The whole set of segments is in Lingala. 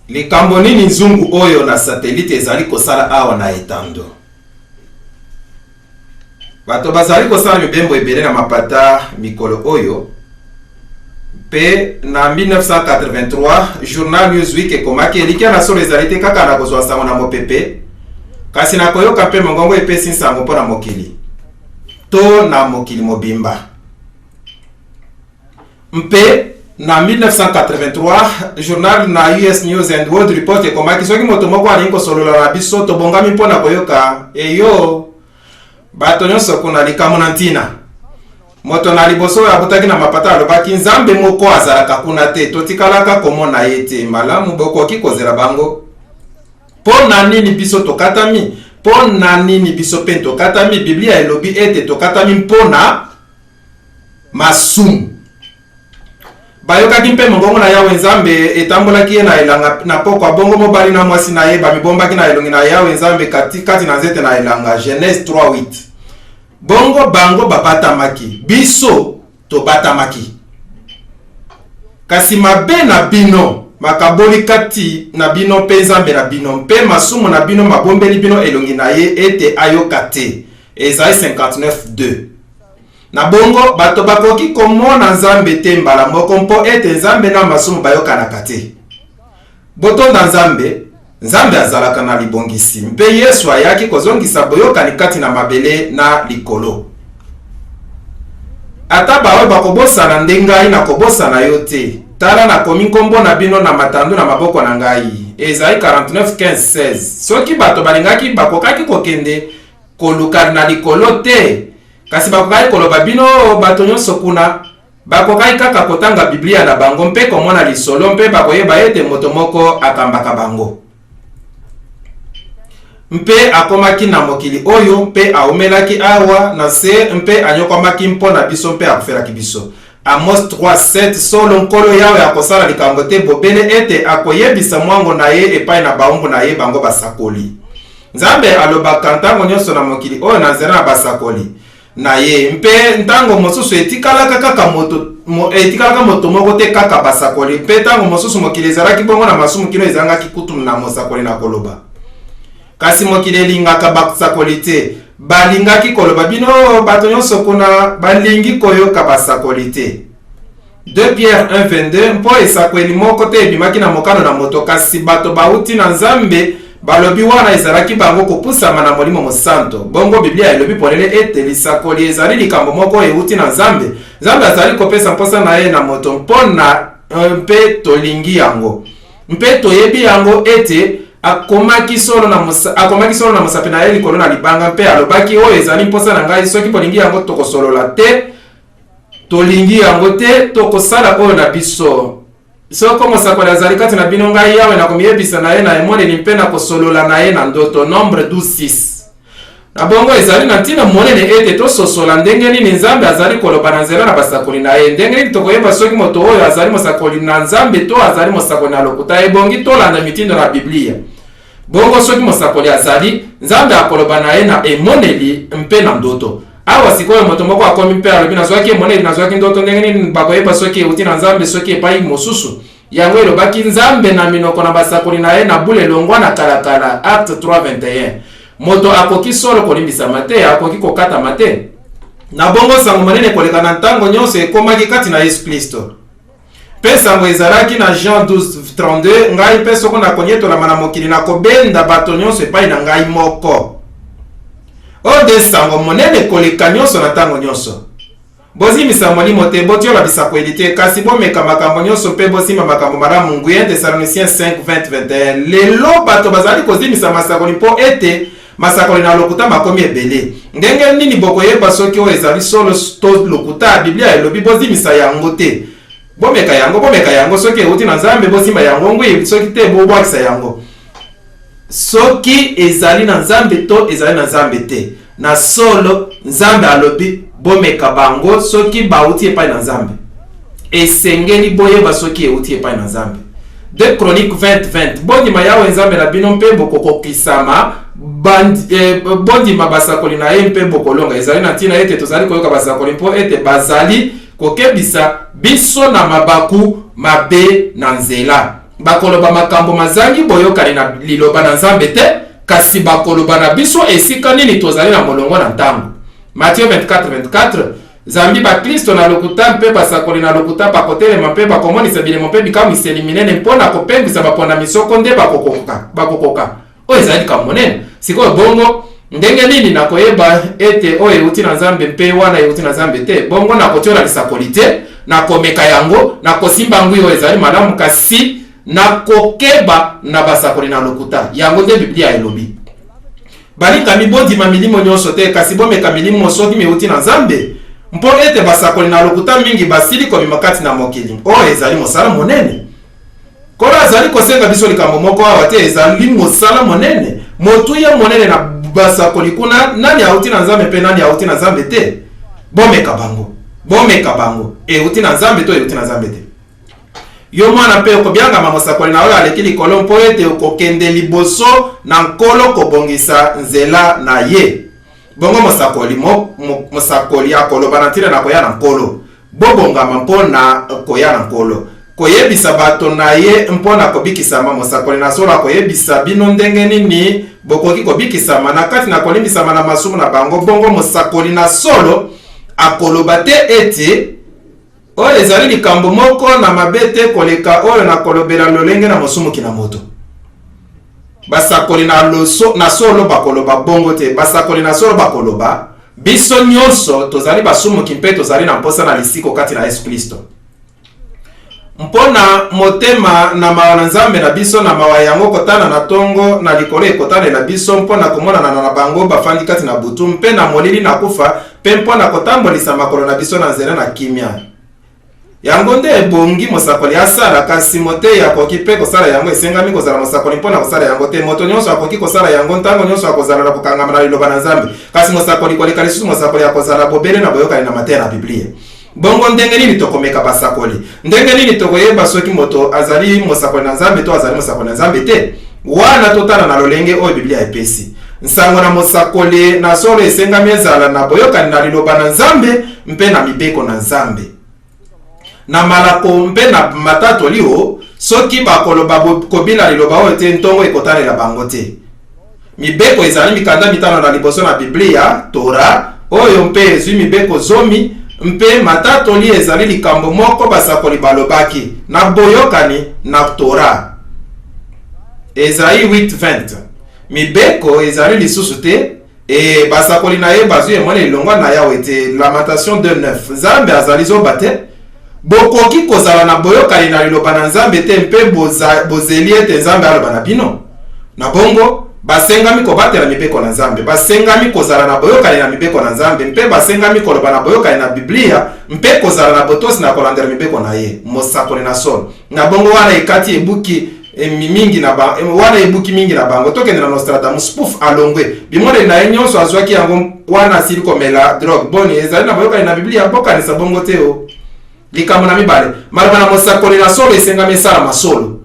Likambo nini nzungu oyo na satelite ezali kosala awa na etando? Bato bazali kosala mibembo ebele na mapata mikolo oyo, mpe na 1983, journal Newsweek ekomaki, Elikya na solo ezali te kaka na kozwa nsango na mopepe, kasi na koyoka mpe mongongo epesi nsango mpo na mokili to na mokili mobimba. Mpe na 1983, journal na US News and World Report ekomaki, Soki moto moko alingi kosolola na biso, tobongami mpo na koyoka. Eyo, bato nyonso kuna, likambo na ntina. Moto na liboso oyo abutaki na mapata alobaki, Nzambe moko azalaka kuna te, totikalaka komona ye te. Malamu, bokoki kozela bango. Mpo na nini biso tokatami? Mpo na nini biso mpe tokatami? Biblia elobi ete tokatami mpo na masumu. Bayokaki mpe mongongo na Yawe Nzambe etambolaki ye na elanga na pokwa, bongo mobali na mwasi na ye bamibombaki na elongi na Yawe Nzambe kati kati na nzete na elanga. Genese 3:8. Bongo bango babatamaki, biso tobatamaki. Kasi mabe na bino makaboli kati na bino mpe Nzambe na bino, mpe masumu na bino mabombeli bino elongi na ye ete ayoka te. Esaïe 59:2. Na bongo, bato bakoki komona Nzambe te mbala moko mpo ete Nzambe na masumu bayokanaka te. Botonda Nzambe, Nzambe azalaka na libongisi, mpe Yesu ayaki kozongisa boyokani kati na mabele na likolo. Ata baoyo bakobosana nde ngai nakobosana yo te. Tala nakomi nkombo na bino na matandu na maboko na ngai. Esaïe 49, 15, 16. Soki bato balingaki, bakokaki kokende koluka na likolo te, kasi bakokaki koloba, Bino bato nyonso kuna, bakokaki kaka kotanga Biblia na bango mpe komona lisolo, mpe bakoyeba ete moto moko akambaka bango. Mpe akomaki na mokili oyo, mpe aumelaki awa na nse, mpe anyokwamaki mpo na biso mpe akufelaki biso. Amos 3:7 Solo, Nkolo Yawe akosala likambo te bobele ete akoyebisa mwango na ye epai na baumbu na ye, bango basakoli. Nzambe alobaka ntango nyonso na mokili oyo na nzela na basakoli na ye, mpe ntango mosusu etikalaka kaka moto, mo, etikalaka moto moko te kaka basakoli, mpe ntango mosusu mokili ezalaki bongo na masumu kino ezangaki kutu na mosakoli na koloba. Kasi mokili elingaka basakoli te. Balingaki koloba, bino bato nyonso kuna balingi koyoka basakoli te. 2 Pierre 1,22 Mpo esakweli moko te ebimaki na mokano na moto, kasi bato bauti na Nzambe balobi wana ezalaki bango kopusama na Molimo Mosanto. Bongo Biblia elobi polele ete lisakoli ezali likambo moko euti na Nzambe. Nzambe azali kopesa mposa na ye na moto mpo na mpe tolingi yango. Mpe toyebi yango ete akomaki solo na mosa, akomaki solo na mosapi na ye likolo na libanga mpe alobaki, oyo ezali mposa na ngai, soki bolingi yango tokosolola te. Tolingi yango te, tokosala oyo na biso. Soko mosakoli azali kati na bino, ngai Yawe nakomiyebisa na ye na emoneli mpe nakosolola na ye na ndoto. Nombre 12:6. Na bongo, ezali na ntina monene ete tososola ndenge nini Nzambe azali koloba na nzela na basakoli na ye. Ndenge nini tokoyeba soki moto oyo azali mosakoli na Nzambe to azali mosakoli na lokuta? Ebongi tolanda mitindo na Biblia. Bongo soki mosakoli azali, Nzambe akoloba na ye na emoneli mpe na ndoto. Awa sikoyo moto moko akomi mpe alobi, Nazwaki emoneli, nazwaki ndoto. Ndenge nini bakoyeba soki euti na Nzambe soki epai mosusu? Yango elobaki Nzambe na minoko na basakoli na ye na bule longwa na kalakala. Acte 3:21. Moto akoki solo kolimbisama te, akoki kokatama te. Na bongo nsango monene koleka na ntango nyonso ekomaki kati na Yesu Klisto. Mpe nsango ezalaki na Jean 12:32, Ngai mpe soko nakonyetolama na mokili, nakobenda bato nyonso epai na ngai moko. Oyo nde nsango monene koleka nyonso na ntango nyonso. Bozimisa molimo te, botiola bisakweli te, kasi bomeka makambo nyonso mpe bosimba makambo malamu. Nguya Thessaloniciens 5, 20, 21. Lelo bato bazali kozimisa masakoli mpo ete Masakoli na lokuta makomi ebele. Ndenge nini bokoyeba soki oyo ezali solo to lokuta? Biblia elobi, Bozimisa yango te. Bomeka yango, bomeka yango. Soki euti na Nzambe, bosimba yango ngwi, soki te, bobwakisa yango. Soki ezali na Nzambe to ezali na Nzambe te. Na solo, Nzambe alobi, bomeka bango soki bauti epai na Nzambe. Esengeli boyeba soki euti epai na Nzambe. 2 Chroniques 20, 20 Bondima Yawe Nzambe na bino mpe bokokokisama, eh, bondima basakoli na ye mpe bokolonga. Ezali na ntina ete tozali koyoka basakoli mpo ete bazali kokebisa biso na mabaku mabe na nzela. Bakoloba makambo mazangi boyokani na Liloba na Nzambe te, kasi bakoloba na biso esika nini tozali na molongo na ntango. Matthieu 24, 24, Zambi baklisto na lokuta mpe basakoli na lokuta bakotelema mpe bakomonisa bilembo mpe bikamwiseli minene mpo na kopengwisa baponami soko nde bakokoka. Bakokoka. Oyo ezali likambo monene. Sikoyo bongo, ndenge nini nakoyeba ete oyo euti na Nzambe mpe wana euti na Nzambe te? Bongo nakotiola lisakoli te, nakomeka yango, nakosimba ngwi oyo ezali malamu, kasi nakokeba na basakoli na lokuta. Yango nde Biblia elobi. Balingami, bondima milimo nyonso te, kasi bomeka milimo soki miuti na Nzambe, mpo ete basakoli na lokuta mingi basili kobima kati na mokili. Oyo ezali mosala monene. Nkolo azali kosenga biso likambo moko awa te, ezali mosala monene, motuya monene na basakoli kuna, nani auti na Nzambe mpe nani auti na Nzambe te. Bomeka bango, bomeka bango, euti na Nzambe to euti na Nzambe te. Yo mwana mpe okobiangama mosakoli na oyo aleki likolo, mpo ete okokende liboso na Nkolo kobongisa nzela na ye. Bongo mosakoli, mo, mo, mosakoli akoloba na ntina na koya na Nkolo. Bobongama mpo na koya na Nkolo. Koyebisa bato na ye mpo na kobikisama. Mosakoli na solo akoyebisa bino ndenge nini bokoki kobikisama na kati na kolimbisama na masumu na bango. Bongo mosakoli na solo akoloba te ete oyo ezali likambo moko na mabe te koleka oyo na kolobela lolenge na mosumuki na moto. Basakoli na, loso, na solo bakoloba bongo te. Basakoli na solo bakoloba, biso nyonso tozali basumuki mpe tozali na mposa na lisiko kati na Yesu Klisto. Mpo na motema na mawa na Nzambe na biso, na mawa yango kotana na tongo na likolo ekotanela biso mpo na komonanana na bango bafandi kati na butu mpe na molili na kufa, mpe mpo na kotambolisa makolo na biso na nzela na kimia. Yango nde ebongi mosakoli asala, kasi moteyi akoki mpe kosala yango. Esengami kozala mosakoli mpo na kosala yango te. Moto nyonso akoki kosala yango ntango nyonso akozala na kokangama na Liloba na Nzambe. Kasi mosakoli, koleka lisusu mosakoli, akozala bobele na boyokani na mateya na Biblia. Bongo ndenge nini tokomeka basakoli? Ndenge nini tokoyeba soki moto azali mosakoli na Nzambe to azali mosakoli na Nzambe te? Wana totala na lolenge oyo Biblia epesi. Nsango na mosakoli na solo esengami ezala na boyokani na Liloba na Nzambe mpe na mibeko na Nzambe. Na malako mpe na matatoli o, soki bakoloba kobila liloba oyo te, ntongo ekotalela bango te. Mibeko ezali mikanda mitano na liboso na Biblia, Torah, oyo mpe ezwi mibeko zomi, mpe matatoli ezali likambo moko basakoli balobaki na boyokani na Torah. Esaïe 8:20. Mibeko ezali lisusu te, e basakoli na ye bazwi emoneli longwa na Yawe te. Lamentation 2:9. Nzambe azali zoba te. Bokoki kozala na boyokani na Liloba na Nzambe te mpe boza, bozeli ete Nzambe aloba na bino? Na bongo, basengami kobatela mibeko na Nzambe, basengami kozala na boyokani na mibeko na Nzambe, mpe basengami koloba na boyokani na Biblia mpe kozala na botosi na kolandela mibeko na ye. Mosakoli na solo. Na bongo, wana ekati ebuki mingi na ba, wana ebuki mingi na bango. Tokende na Nostradamus, pouf, alongwe. Bimoneli na ye nyonso azwaki yango wana asili komela drogue. Boni, ezali na boyokani na Biblia? Bokanisa bongo te o. Likambo na mibale, maloba na mosakoli na solo esengami esalama solo.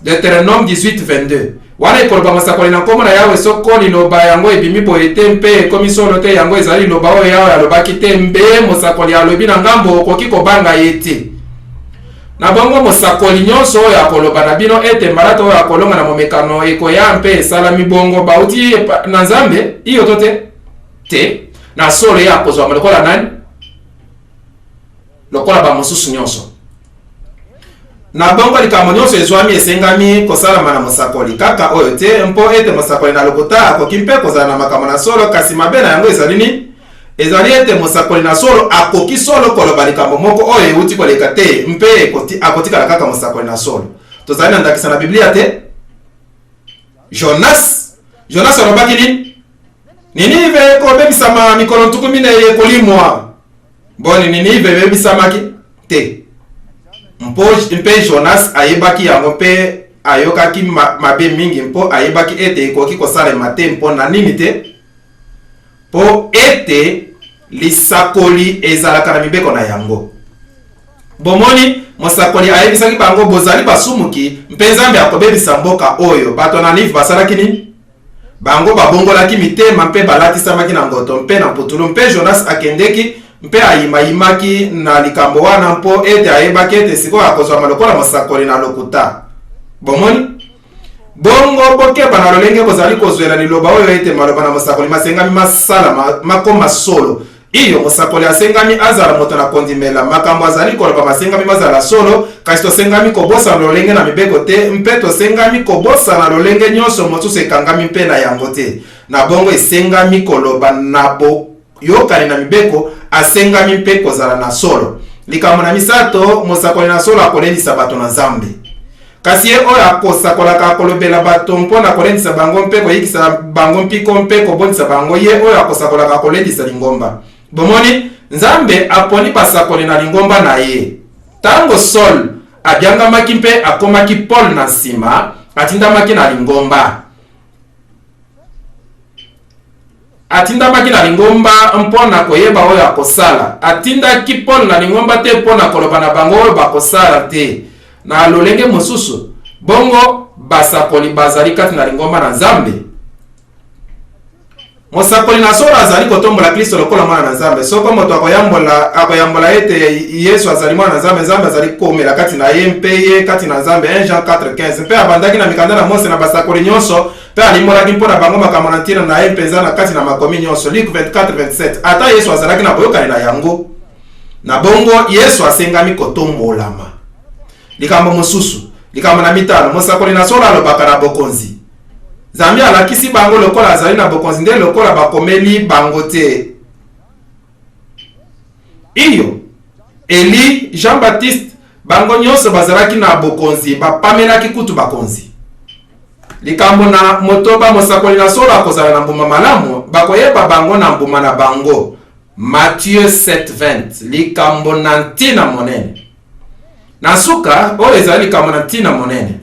Deuteronome 18:22. Wana ekoloba mosakoli na nkombo na Yawe, soko liloba yango ebimi boye te mpe ekomi solo te, yango ezali liloba oyo Yawe alobaki te, mbe mosakoli alobi na ngambo, okoki kobanga ye te. Na bongo mosakoli nyonso oyo akoloba na bino ete mbalata oyo akolonga na momekano ekoya mpe esalami bongo, bauti na Nzambe, iyo to te? Te. Na solo ye akozwama lokola nani? Lokola bamosusu nyonso. Na bongo likambo nyonso ezwami esengami kosalama na mosakoli, kaka oyo te, mpo ete mosakoli na lokuta akoki mpe kozala na makambo na solo, kasi mabe na yango ezali nini? Ezali ete mosakoli na solo akoki solo koloba likambo moko oyo euti koleka te mpe akotikala kaka mosakoli na solo. Tozali na ndakisa na Biblia te? Jonas, Jonas alobaki nini? Ninive ekobebisama mikolo 40 ekolimwa. Boni, Ninive ebebisamaki te? Mpo, mpe Jonas ayebaki yango mpe ayokaki mabe mingi mpo ayebaki ete ekoki kosalema te. Mpo na nini te? Mpo ete lisakoli ezalaka na mibeko na yango. Bomoni, mosakoli ayebisaki bango, Bozali basumuki, mpe Nzambe akobebisa mboka oyo. Bato na Ninive basalaki nini? Bango babongolaki mitema mpe balatisamaki na ngoto mpe na mputulu. Mpe Jonas akendeki mpe ayimayimaki na likambo wana, mpo ete ayebaki ete sikoyo akozwama lokola mosakoli na lokuta. Bomoni? Bongo bokeba na lolenge bozali kozwela liloba oyo ete maloba na mosakoli masengami masalama, makoma solo. Iyo, mosakoli asengami azala moto na kondimela. Makambo azali koloba masengami mazala solo, kasi tosengami kobosana lolenge na mibeko te, mpe tosengami kobosana lolenge nyonso mosusu ekangami mpe na yango te. Na bongo esengami koloba na boyokani na mibeko, asengami mpe kozala na solo. Likambo na misato, mosakoli na solo akolendisa bato na Nzambe. Kasi ye oyo akosakolaka akolobela bato mpo na kolendisa bango mpe koyikisa bango mpiko mpe kobondisa bango, ye oyo akosakolaka akolendisa lingomba. Bomoni, Nzambe aponi basakoli na lingomba na ye. Ntango Saul abiangamaki mpe akomaki Paul na nsima, atindamaki na lingomba. Atindamaki na lingomba mpo na koyeba oyo akosala. Atindaki Paul na lingomba te mpo na koloba na bango oyo bakosala te. Na lolenge mosusu, bongo basakoli bazali kati na lingomba na Nzambe. Mosakoli na solo azali kotombola Klisto lokola Mwana na Nzambe. Soko moto akoyambola, akoyambola ete Yesu azali Mwana na Nzambe, Nzambe azali koumela kati na ye mpe ye kati na Nzambe. 1 Jean 4,15. Mpe abandaki na mikanda na Mose na basakoli nyonso, mpe alimbolaki mpo na bango makambo na ntina na ye mpenza na kati na makomi nyonso. Luc 24:27. Ata Yesu azalaki na boyokani na yango. Na bongo Yesu asengami kotombolama. Likambo mosusu, likambo na mitano, mosakoli na solo alobaka na bokonzi. Zambi alakisi bango lokola azali na bokonzi nde lokola bakomeli bango te. Iyo, Eli, Jean Baptiste, bango nyonso bazalaki na bokonzi, bapamelaki kutu bakonzi. Likambo na motoba, mosakoli na solo akozala na mbuma malamu, bakoyeba bango na mbuma na bango. Matthieu 7:20, likambo na ntina monene. Na nsuka, oyo ezali likambo na ntina monene.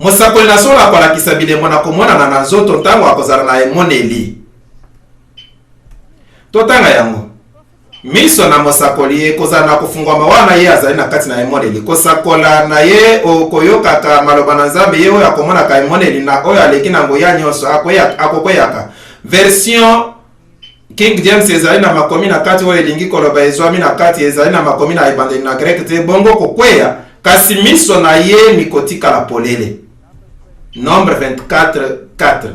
Mosakoli na solo akolakisa bilembo na komonana na nzoto ntango akozala na emoneli. Totanga yango. Miso na mosakoli ekozala na kofungwama wana ye azali na kati na emoneli. Kosakola na ye okoyokaka maloba na Nzambe, ye oyo akomonaka emoneli na oyo aleki na nguya nyonso akokweyaka. Version King James ezali na makomi na kati oyo elingi koloba ezwami na kati, ezali na makomi na ebandeli na greke te, bongo kokweya, kasi miso na ye mikotikala polele. Nombre 24, 4.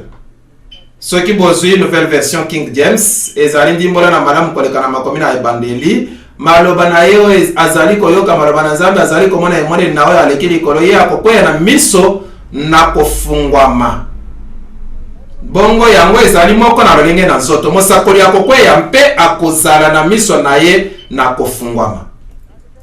Soki bozwi Nouvelle Version King James, ezali ndimbola na malamu koleka na makomi na ebandeli. Maloba na ye oyo azali koyoka maloba na Nzambe, azali komona emoneli na oyo aleki likolo, ye akokweya na miso na kofungwama. Bongo yango ezali moko na lolenge na nzoto. Mosakoli akokweya mpe akozala na miso na ye na kofungwama.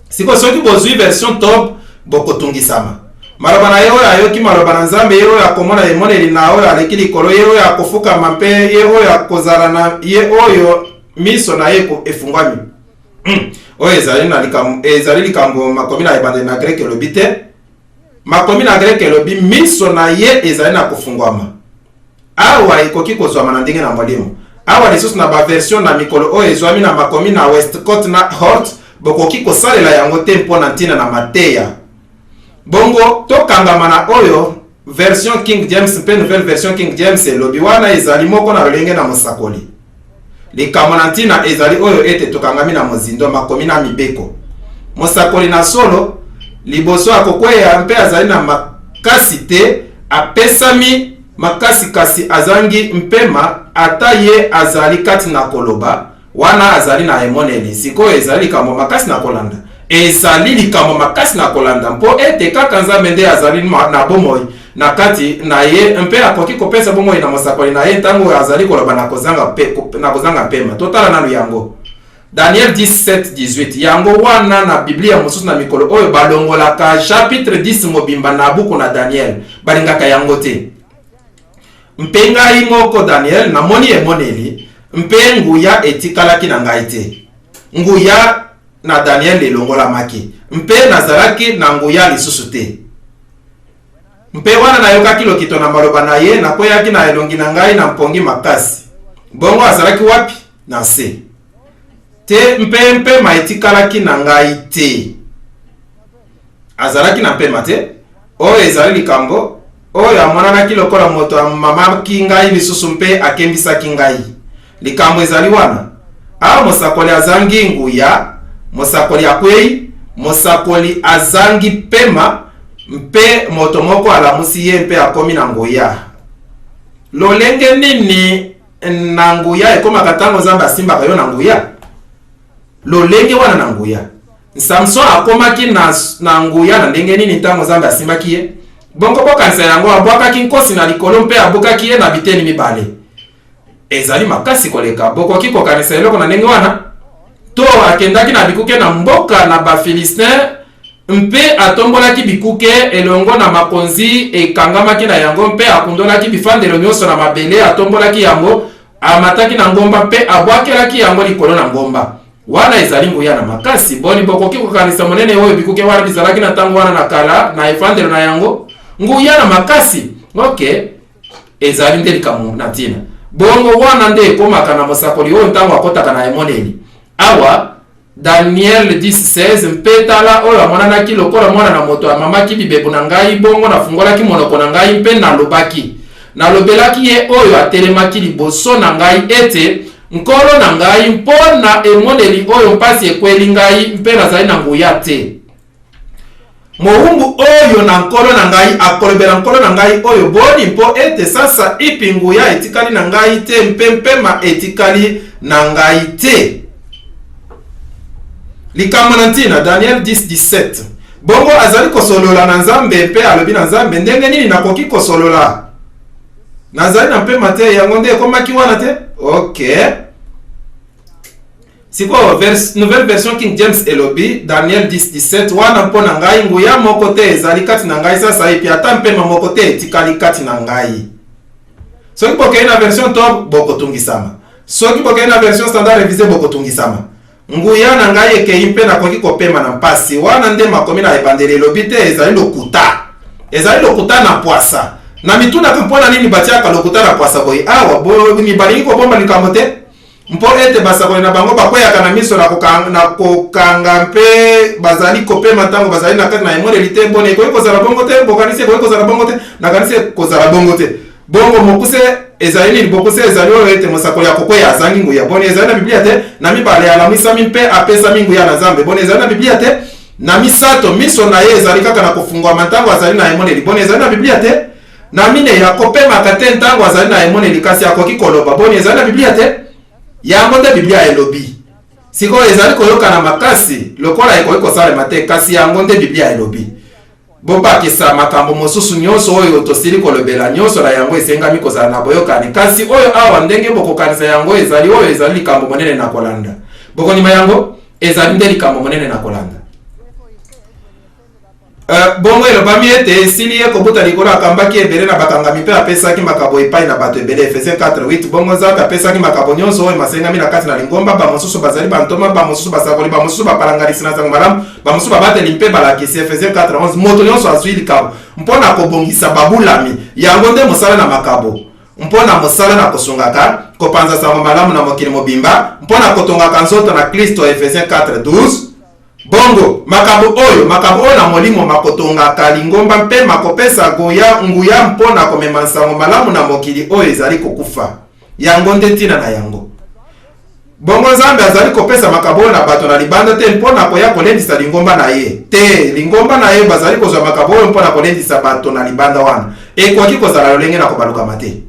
Sikoyo soki bozwi version top, bokotungisama. Maloba na ye oyo ayoki maloba na Nzambe, ye oyo akomona emoneli na oyo aleki likolo, ye oyo akofukama mpe ye oyo akozala na ye oyo miso na ye efungwami. Oyo ezali na likambo, ezali likambo makomi na ebandeli na greke elobi te. Makomi na greke elobi miso na ye ezali na kofungwama. Awa ekoki kozwama na ndenge na molimo. Awa lisusu na ba version na mikolo oyo ezwami na makomi na Westcott na Hort, bokoki kosalela yango te mpo na ntina na mateya. Bongo tokangama na oyo version King James mpe Nouvelle Version King James elobi, wana ezali moko na lolenge na mosakoli. Likambo na ntina ezali oyo ete tokangami na mozindo makomi na mibeko. Mosakoli na solo, liboso akokweya mpe azali na makasi te, apesami makasi kasi azangi mpema, ata ye azali kati na koloba, wana azali na emoneli. Sikoyo ezali likambo makasi na kolanda. Ezali likambo makasi na kolanda, mpo ete kaka Nzambe nde azali na bomoi na kati na ye mpe akoki kopesa bomoi na mosakoli na ye ntango oyo azali koloba na kozanga, na kozanga mpema. Totala nanu yango. Daniel 17, 18. Yango wana na Biblia mosusu na mikolo oyo balongolaka chapitre 10 mobimba na buku na Daniel. Balingaka yango te. Mpe ngai moko Daniel namoni emoneli, mpe nguya etikalaki na ngai te. Nguya na Daniel elongolamaki, mpe nazalaki na nguya lisusu te. Mpe wana nayokaki lokito na maloba na ye, nakweyaki na elongi na ngai na mpongi makasi. Bongo azalaki wapi? Na nse te, mpe mpema etikalaki na ngai te. Azalaki na mpema te. Oyo ezali likambo oyo amonanaki lokola moto amamaki ngai lisusu mpe akembisaki ngai. Likambo ezali wana. Awa mosakoli azangi nguya, mosakoli akwei, mosakoli azangi pema. Mpe moto moko alamusi ye mpe akomi na nguya. Lolenge nini na nguya ekomaka ntango Nzambe asimbaka yo na nguya? Lolenge wana na nguya. Samson akomaki na, na nguya na ndenge nini ntango Nzambe asimbaki ye? Bongo bokanisa yango, abwakaki nkosi na likolo mpe abukaki ye na biteni mibale. Ezali makasi koleka. Bokoki kokanisa eloko na ndenge wana? To akendaki na bikuke na mboka na Bafilistin mpe atombolaki bikuke elongo na makonzi ekangamaki na yango mpe akundolaki bifandelo nyonso na mabele, atombolaki yango, amataki na ngomba mpe abwakelaki yango likolo na ngomba. Wana ezali nguya na makasi. Boni bokoki kokanisa monene oyo bikuke wana bizalaki na ntango wana na kala na efandelo na yango? Nguya na makasi. Ok, ezali nde likambo na ntina. Bongo wana nde ekomaka na mosakoli oyo ntango akotaka na emoneli. Awa Daniel 10:16 Mpe tala, oyo amonanaki lokola mwana na moto amamaki bibebu na ngai, bongo nafungolaki monoko na ngai mpe nalobaki. Nalobelaki ye oyo atelemaki liboso na ngai ete, Nkolo na ngai, mpo na emoneli oyo mpasi ekweli ngai, mpe nazali na nguya te. Mowumbu oyo na nkolo na ngai akolobela nkolo na ngai oyo boni, mpo ete sasa ipi nguya etikali na ngai te mpe mpema etikali na ngai te. Likambo na ntina, Daniel 10:17. Bongo azali kosolola na Nzambe mpe alobi na Nzambe, ndenge nini nakoki kosolola? Nazali na mpema te, yango nde ekomaki wana te? Okay. Sikoyo, vers, Nouvelle Version King James elobi, Daniel 10:17, wana mpo na ngai nguya moko te ezali kati na ngai sasaipi, ata mpema moko te etikali kati na ngai. Soki bokei na version top, bokotungisama. Soki bokei na version standard révisée, bokotungisama. Nguya na ngai ekei mpe nakoki kopema na mpasi. Wana nde makomi na ebandeli elobi te, ezali lokuta. Ezali lokuta na pwasa. Na mitunaka mpo na nini batiaka lokuta na pwasa boye awa, boni balingi kobomba likambo te? Mpo ete basakoli na bango bakweyaka na miso na kokanga mpe bazali kopema ntango bazali na kati na emoneli te. Boni, ekoki kozala bongo te? Bokanisi ekoki kozala bongo te? Nakanisi ekozala bongo te. Bongo mokuse ezali nini? Bokuse ezali oyo ete mosakoli akokweya azangi nguya. Boni, ezali na Biblia te? Na mibale, alamwisami mpe apesami nguya na Nzambe. Boni, ezali na Biblia te? Na misato, miso na ye ezali kaka na kofungwama ntango azali na emoneli. Boni, ezali na Biblia te? Na minei, akopemaka te ntango azali na emoneli, kasi akoki koloba. Boni, ezali na Biblia te? Yango nde Biblia elobi. Sikoyo, ezali koyokana makasi lokola ekoki kosalema te, kasi yango nde Biblia elobi. Bobakisa makambo mosusu nyonso oyo tosili kolobela, nyonso na yango esengami kozala na boyokani. Kasi oyo awa, ndenge bokokanisa yango, ezali oyo ezali likambo monene na kolanda. Bokondima yango? Ezali nde likambo monene na kolanda. Uh, bongo elobami ete esili ye kobuta likolo akambaki ebele na bakangami mpe apesaki makabo epai na bato ebele. Efesie 4:8. Bongo Nzambe apesaki makabo nyonso oyo masengami na kati na lingomba. Bamosusu bazali bantoma, bamosusu basakoli, bamosusu bapalanganisi na nsango malamu, bamosusu babateli mpe balakisi. Efesie 4:11. Moto nyonso azwi likabo mpo na kobongisa babulami. Yango nde mosala na makabo mpo na mosala na kosungaka kopanza sango malamu na mokili mobimba mpo na kotongaka nzoto na Klisto. Efesie 4:12. Bongo, makambo oyo, makambo oyo na molimo makotongaka lingomba mpe makopesa nguya, nguya mpo na komema nsango malamu na mokili oyo ezali kokufa. Yango nde ntina na yango. Bongo Nzambe azali kopesa makabo oyo na bato na libanda te mpo na koya kolendisa lingomba na Ye. Te, lingomba na Ye bazali kozwa makabo oyo mpo na kolendisa bato na libanda wana. Ekoki kozala lolenge na kobalukama te.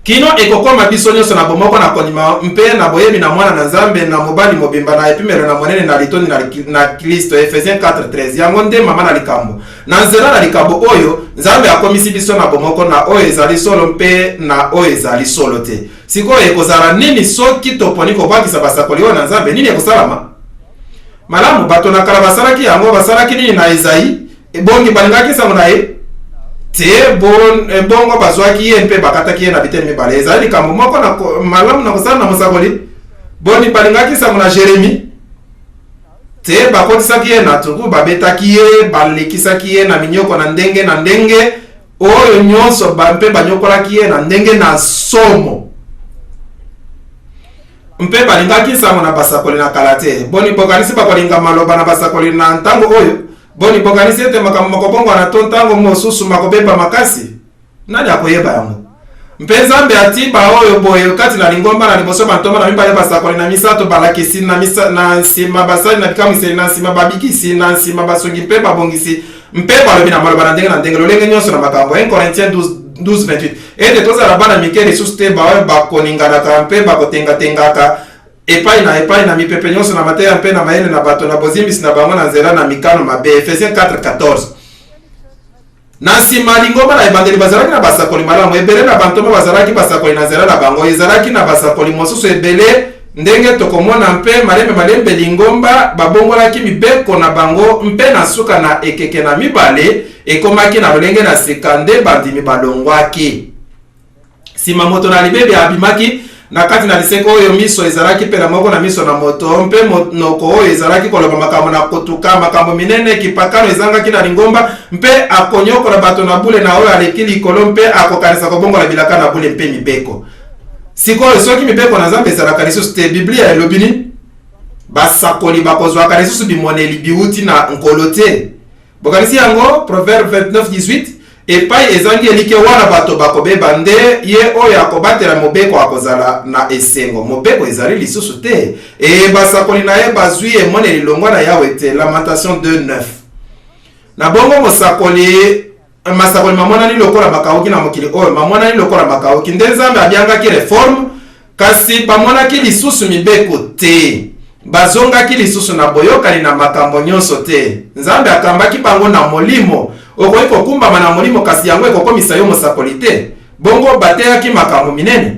Kino ekokoma biso nyonso na bomoko na kondima mpe na boyebi na Mwana na Nzambe, na mobali mobimba, na epimelo na monene na litondi na, na Klisto. Efesiens 4:13. Yango nde mama na likambo. Na nzela na likambo oyo, Nzambe akomisi biso na bomoko na oyo ezali solo mpe na oyo ezali solo te. Sikoyo ekozala nini soki toponi kobwakisa basakoli oyo na Nzambe? Nini ekosalama? Malamu, bato na kala basalaki yango. Basalaki nini na Ezayi? Ebongi balingaki nsango na ye te. Bongo bazwaki ye mpe bakataki ye na biteni mibale. Ezali likambo moko na malamu na kosala na mosakoli? Boni balingaki nsango na Jeremi te? Bakotisaki ye na tuku, babetaki ye, balekisaki ye na minyoko na ndenge na ndenge oyo nyonso, mpe banyokolaki ye na ndenge na somo. Mpe balingaki nsango na basakoli na kala te. Boni bokanisi bakolinga maloba na basakoli na ntango oyo? Boni bokanisi ete makambo makobongwana to ntango mosusu makobeba makasi? Nani akoyeba yango? Mpe Nzambe atii baoyo boye kati na lingomba, na liboso bantoma, na mibale basakoli, na misato balakisi, na, misa, na nsima basali na bikamwiseli, na nsima babikisi, na nsima basungi mpe babongisi mpe balobi na maloba na ndenge na ndenge, lolenge nyonso na makambo. 1 Corinthiens 12 12:28 ete tozala bana mike lisusu te, baoyo bakoninganaka mpe bakotengatengaka epai na epai na mipepe nyonso na mateya mpe na mayele na bato, na bozimbisi na bango na nzela na mikano mabe. Efesiens 4:14. Na nsima, lingomba na ebandeli bazalaki na basakoli malamu ebele, na bantoma bazalaki basakoli na nzela na bango. Ezalaki na basakoli mosusu ebele, ndenge tokomona, mpe malembe malembe lingomba babongolaki mibeko na bango, mpe na suka na ekeke na mibale ekomaki na lolenge na sika nde bandimi balongwaki. Sima moto na libebi abimaki na kati na liseke oyo miso ezalaki pela moko na miso na moto, mpe monoko oyo ezalaki koloba makambo na kotuka, makambo minene. Kipakano ezangaki na lingomba, mpe akonyokola bato na bule na oyo aleki likolo, mpe akokanisa kobongola bilaka na bule mpe mibeko. Sikoyo, soki mibeko na Nzambe ezalaka lisusu te, Biblia elobi nini? Basakoli bakozwaka lisusu bimoneli biuti na Nkolo te. Bokanisi yango? Proverbe 29:18. Epai ezangi elikya, wana bato bakobeba, nde ye oyo akobatela mobeko akozala na esengo. Mobeko ezali lisusu te, e basakoli na ye bazwi emoneli longwa na Yawe te. Lamentation 2:9. Na bongo mosakoli, masakoli mamonani lokola makauki na mokili oyo, mamonani lokola makauki. Nde Nzambe abiangaki reforme, kasi bamonaki lisusu mibeko te. Bazongaki lisusu na boyokani na makambo nyonso te. Nzambe akambaki bango na Molimo. Okoki kokumbama na Molimo, kasi yango ekokomisa yo mosakoli te. Bongo bateyaki makambo minene.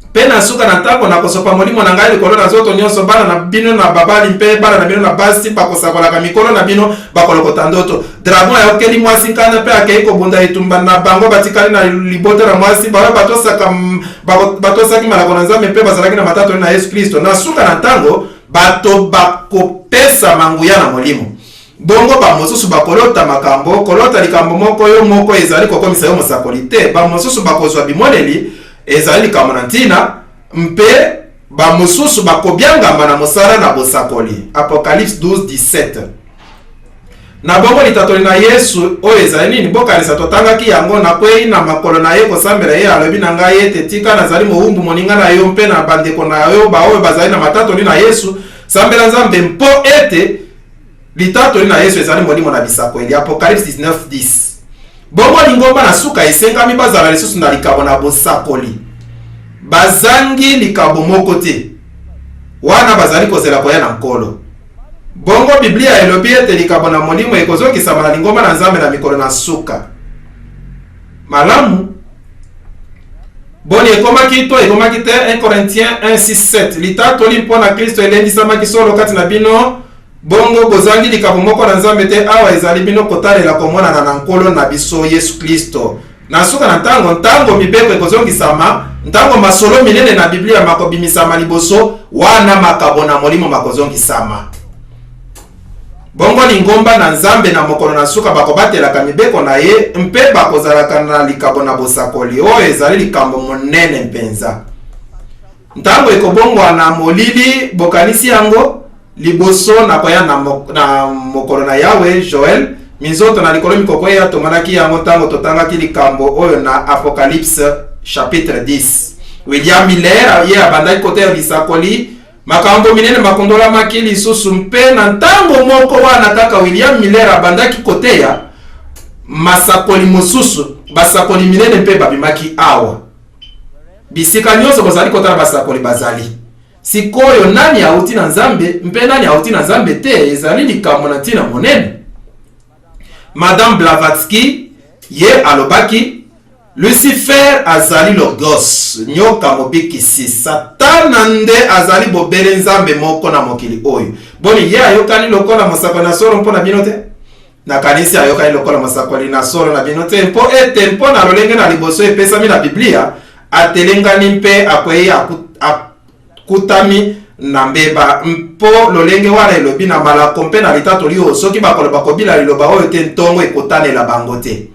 Mpe na nsuka na ntango, nakosopa Molimo na ngai likolo na nzoto nyonso, bana na bino na babali mpe bana na bino na basi bakosakolaka, mikolo na bino bakolokota ndoto. Dragon ayokeli mwasi nkanda mpe akei kobunda etumba na bango batikali na libota na mwasi, baoyo batosaka batosaki malako na Nzambe mpe bazalaki na matatoli na Yesu Klisto. Na suka na ntango, bato bakopesama nguya na Molimo. Bongo bamosusu bakolota makambo. Kolota likambo moko yo moko ezali kokomisa yo mosakoli te. Bamosusu bakozwa bimoneli, ezali likambo na ntina, mpe bamosusu bakobiangama na mosala na bosakoli. Apocalypse 12:17. Na bongo litatoli na Yesu oyo ezali nini? Bokanisa, totangaki yango. Nakwei na makolo na ye kosambela ye. Alobi na ngai ete, Tika, nazali mowumbu moninga na yo mpe na bandeko na yo baoyo bazali na matatoli na Yesu. Sambela Nzambe, mpo ete litatoli na Yesu ezali molimo na bisakweli. Apocalypse 19:10. Bongo lingomba na suka esengami bazala lisusu na likabo na bosakoli. Bazangi likabo moko te wana bazali kozela koya na Nkolo. Bongo Biblia elobi ete likabo na molimo ekozongisama na lingomba na Nzambe na mikolo na suka. Malamu. Boni ekomaki to ekomaki te? 1 Corinthiens 1:6-7. Litatoli mpo na Klisto elendisamaki solo kati na bino, bongo bozangi likabo moko na Nzambe te, awa ezali bino kotalela komonana na Nkolo na biso Yesu Klisto. Na nsuka na ntango, ntango mibeko ekozongisama, ntango masolo minene na Biblia makobimisama liboso, wana makabo na molimo makozongisama. Bongo lingomba na Nzambe na mokolo na nsuka bakobatelaka mibeko na ye mpe bakozalaka na likabo na bosakoli. Oyo ezali likambo monene mpenza. Ntango ekobongwana molili, bokanisi yango? Liboso na koya na, na mokolo na Yawe, Joel, minzoto na likolo mikokweya. Tomonaki yango ntango totangaki likambo oyo na Apocalypse chapitre 10. William Miller ye abandaki koteya bisakoli. Makambo minene makundolamaki lisusu, mpe na ntango moko wana kaka William Miller abandaki koteya, masakoli mosusu, basakoli minene mpe babimaki awa. Bisika nyonso bozali kotala basakoli bazali. Sikoyo, nani auti na Nzambe mpe nani auti na Nzambe te ezali likambo na ntina monene. Madame Blavatsky ye alobaki, Lucifer azali Logos, nyoka mobikisi. Satana nde azali bobele nzambe moko na mokili oyo. Boni, ye ayokani lokola mosakoli na solo mpo na bino te? Nakanisi ayokani lokola mosakoli na solo na bino te, mpo ete mpo na lolenge na liboso epesami na Biblia, atelengani mpe akwei, akutami na mbeba, mpo lolenge wana elobi na malako mpe na litatoli oyo, soki bakoloba kobila liloba oyo te, ntongo ekotanela bango te.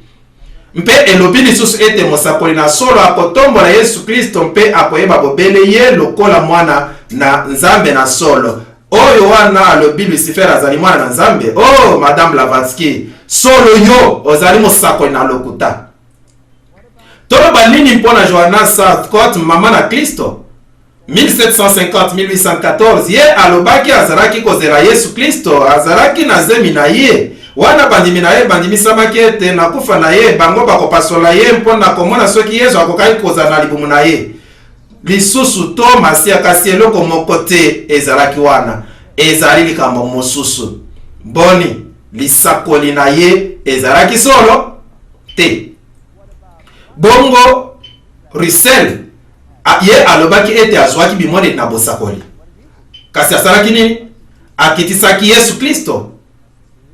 Mpe elobi lisusu ete mosakoli na solo akotombola Yesu Klisto mpe akoyeba bobele ye lokola Mwana na Nzambe na solo. Oyo wana alobi Lucifer azali mwana na Nzambe. Oh, Madame Blavatsky, solo yo ozali mosakoli na lokuta. Toloba nini mpo na Joanna Southcott, mama na Klisto? 1750-1814, ye alobaki azalaki kozela Yesu Klisto, azalaki na zemi na ye. Wana bandimi na ye bandimisamaki ete na kufa na ye, bango bakopasola ye mpo na komona soki Yesu akokaki kozala na libumu na ye lisusu to Masiya, kasi eloko moko te ezalaki wana. Ezali likambo mosusu. Boni, lisakoli na ye ezalaki solo? Te. Bongo Russell ye alobaki ete azwaki bimoneli na bosakoli, kasi asalaki nini? Akitisaki Yesu Klisto.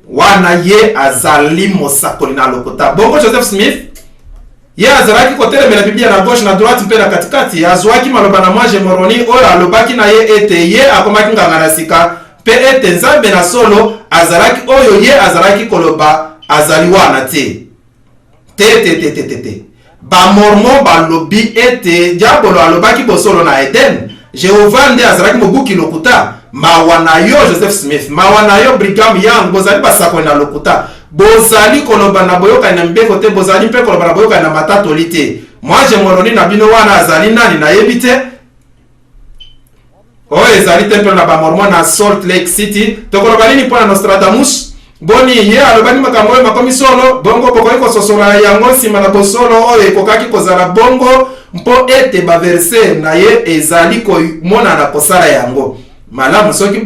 Wana ye azali mosakoli na lokuta. Bongo Joseph Smith ye azalaki kotelemela Biblia na gauche, na droite mpe na katikati. Azwaki maloba na mwanje Moroni oyo alobaki na ye ete ye akomaki nganga na sika mpe ete Nzambe na solo azalaki oyo ye azalaki koloba azali wana te. Te, te, te, te, te, te. Ba-Mormon balobi ete Diabolo alobaki bosolo na Eden. Jehovah nde azalaki mobuki lokuta. Mawa na yo, Joseph Smith. Mawa na yo, Brigham Young. Bozali basakoli na lokuta. Bozali koloba na boyokani na mibeko te, bozali mpe koloba na boyokani na matatoli te. Mwanje Moroni na bino wana azali nani? Nayebi te. Oyo ezali tempelo na Bamormon na Salt Lake City. Tokoloba nini mpo na Nostradamus? Boni, ye alobaki makambo oyo makomi solo? Bongo bokoki kososola yango nsima na bosolo oyo ekokaki kozala bongo, mpo ete baverse na ye ezali komonana kosala yango malamu. Soki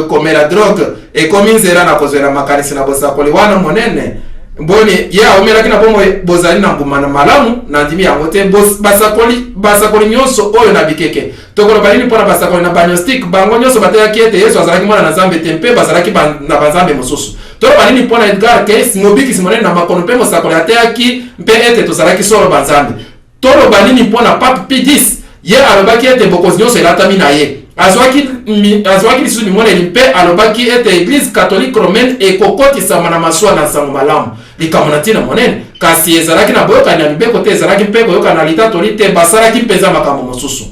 komela drogue ekomi nzela na kozwela makanisi na bosakoli wana monene, boni ye aumelaki na bomoi bozali na mbuma na malamu? Nandimi yango te. Basakoli, basakoli nyonso oyo na bikeke. Tokoloba nini mpo na basakoli na Bagnostique? Bango nyonso bateyaki ete Yesu azalaki Mwana na Nzambe te mpe bazalaki ba, na banzambe mosusu. Toloba nini mpo na Edgar Cayce, mobikisi monene na makono mpe mosakoli ateyaki mpe ete tozalaki solo banzambe? Toloba nini mpo na Pape Pie X? Ye alobaki ete bokonzi nyonso elatami na ye. Azwaki, mi, azwaki lisusu bimoneli mpe alobaki ete Eglise Catholique Romaine ekokotisama na masuwa na nsango malamu. Likambo na ntina monene, kasi ezalaki na boyokani na mibeko te, ezalaki mpe koyokana na litatoli te, basalaki mpenza makambo mosusu.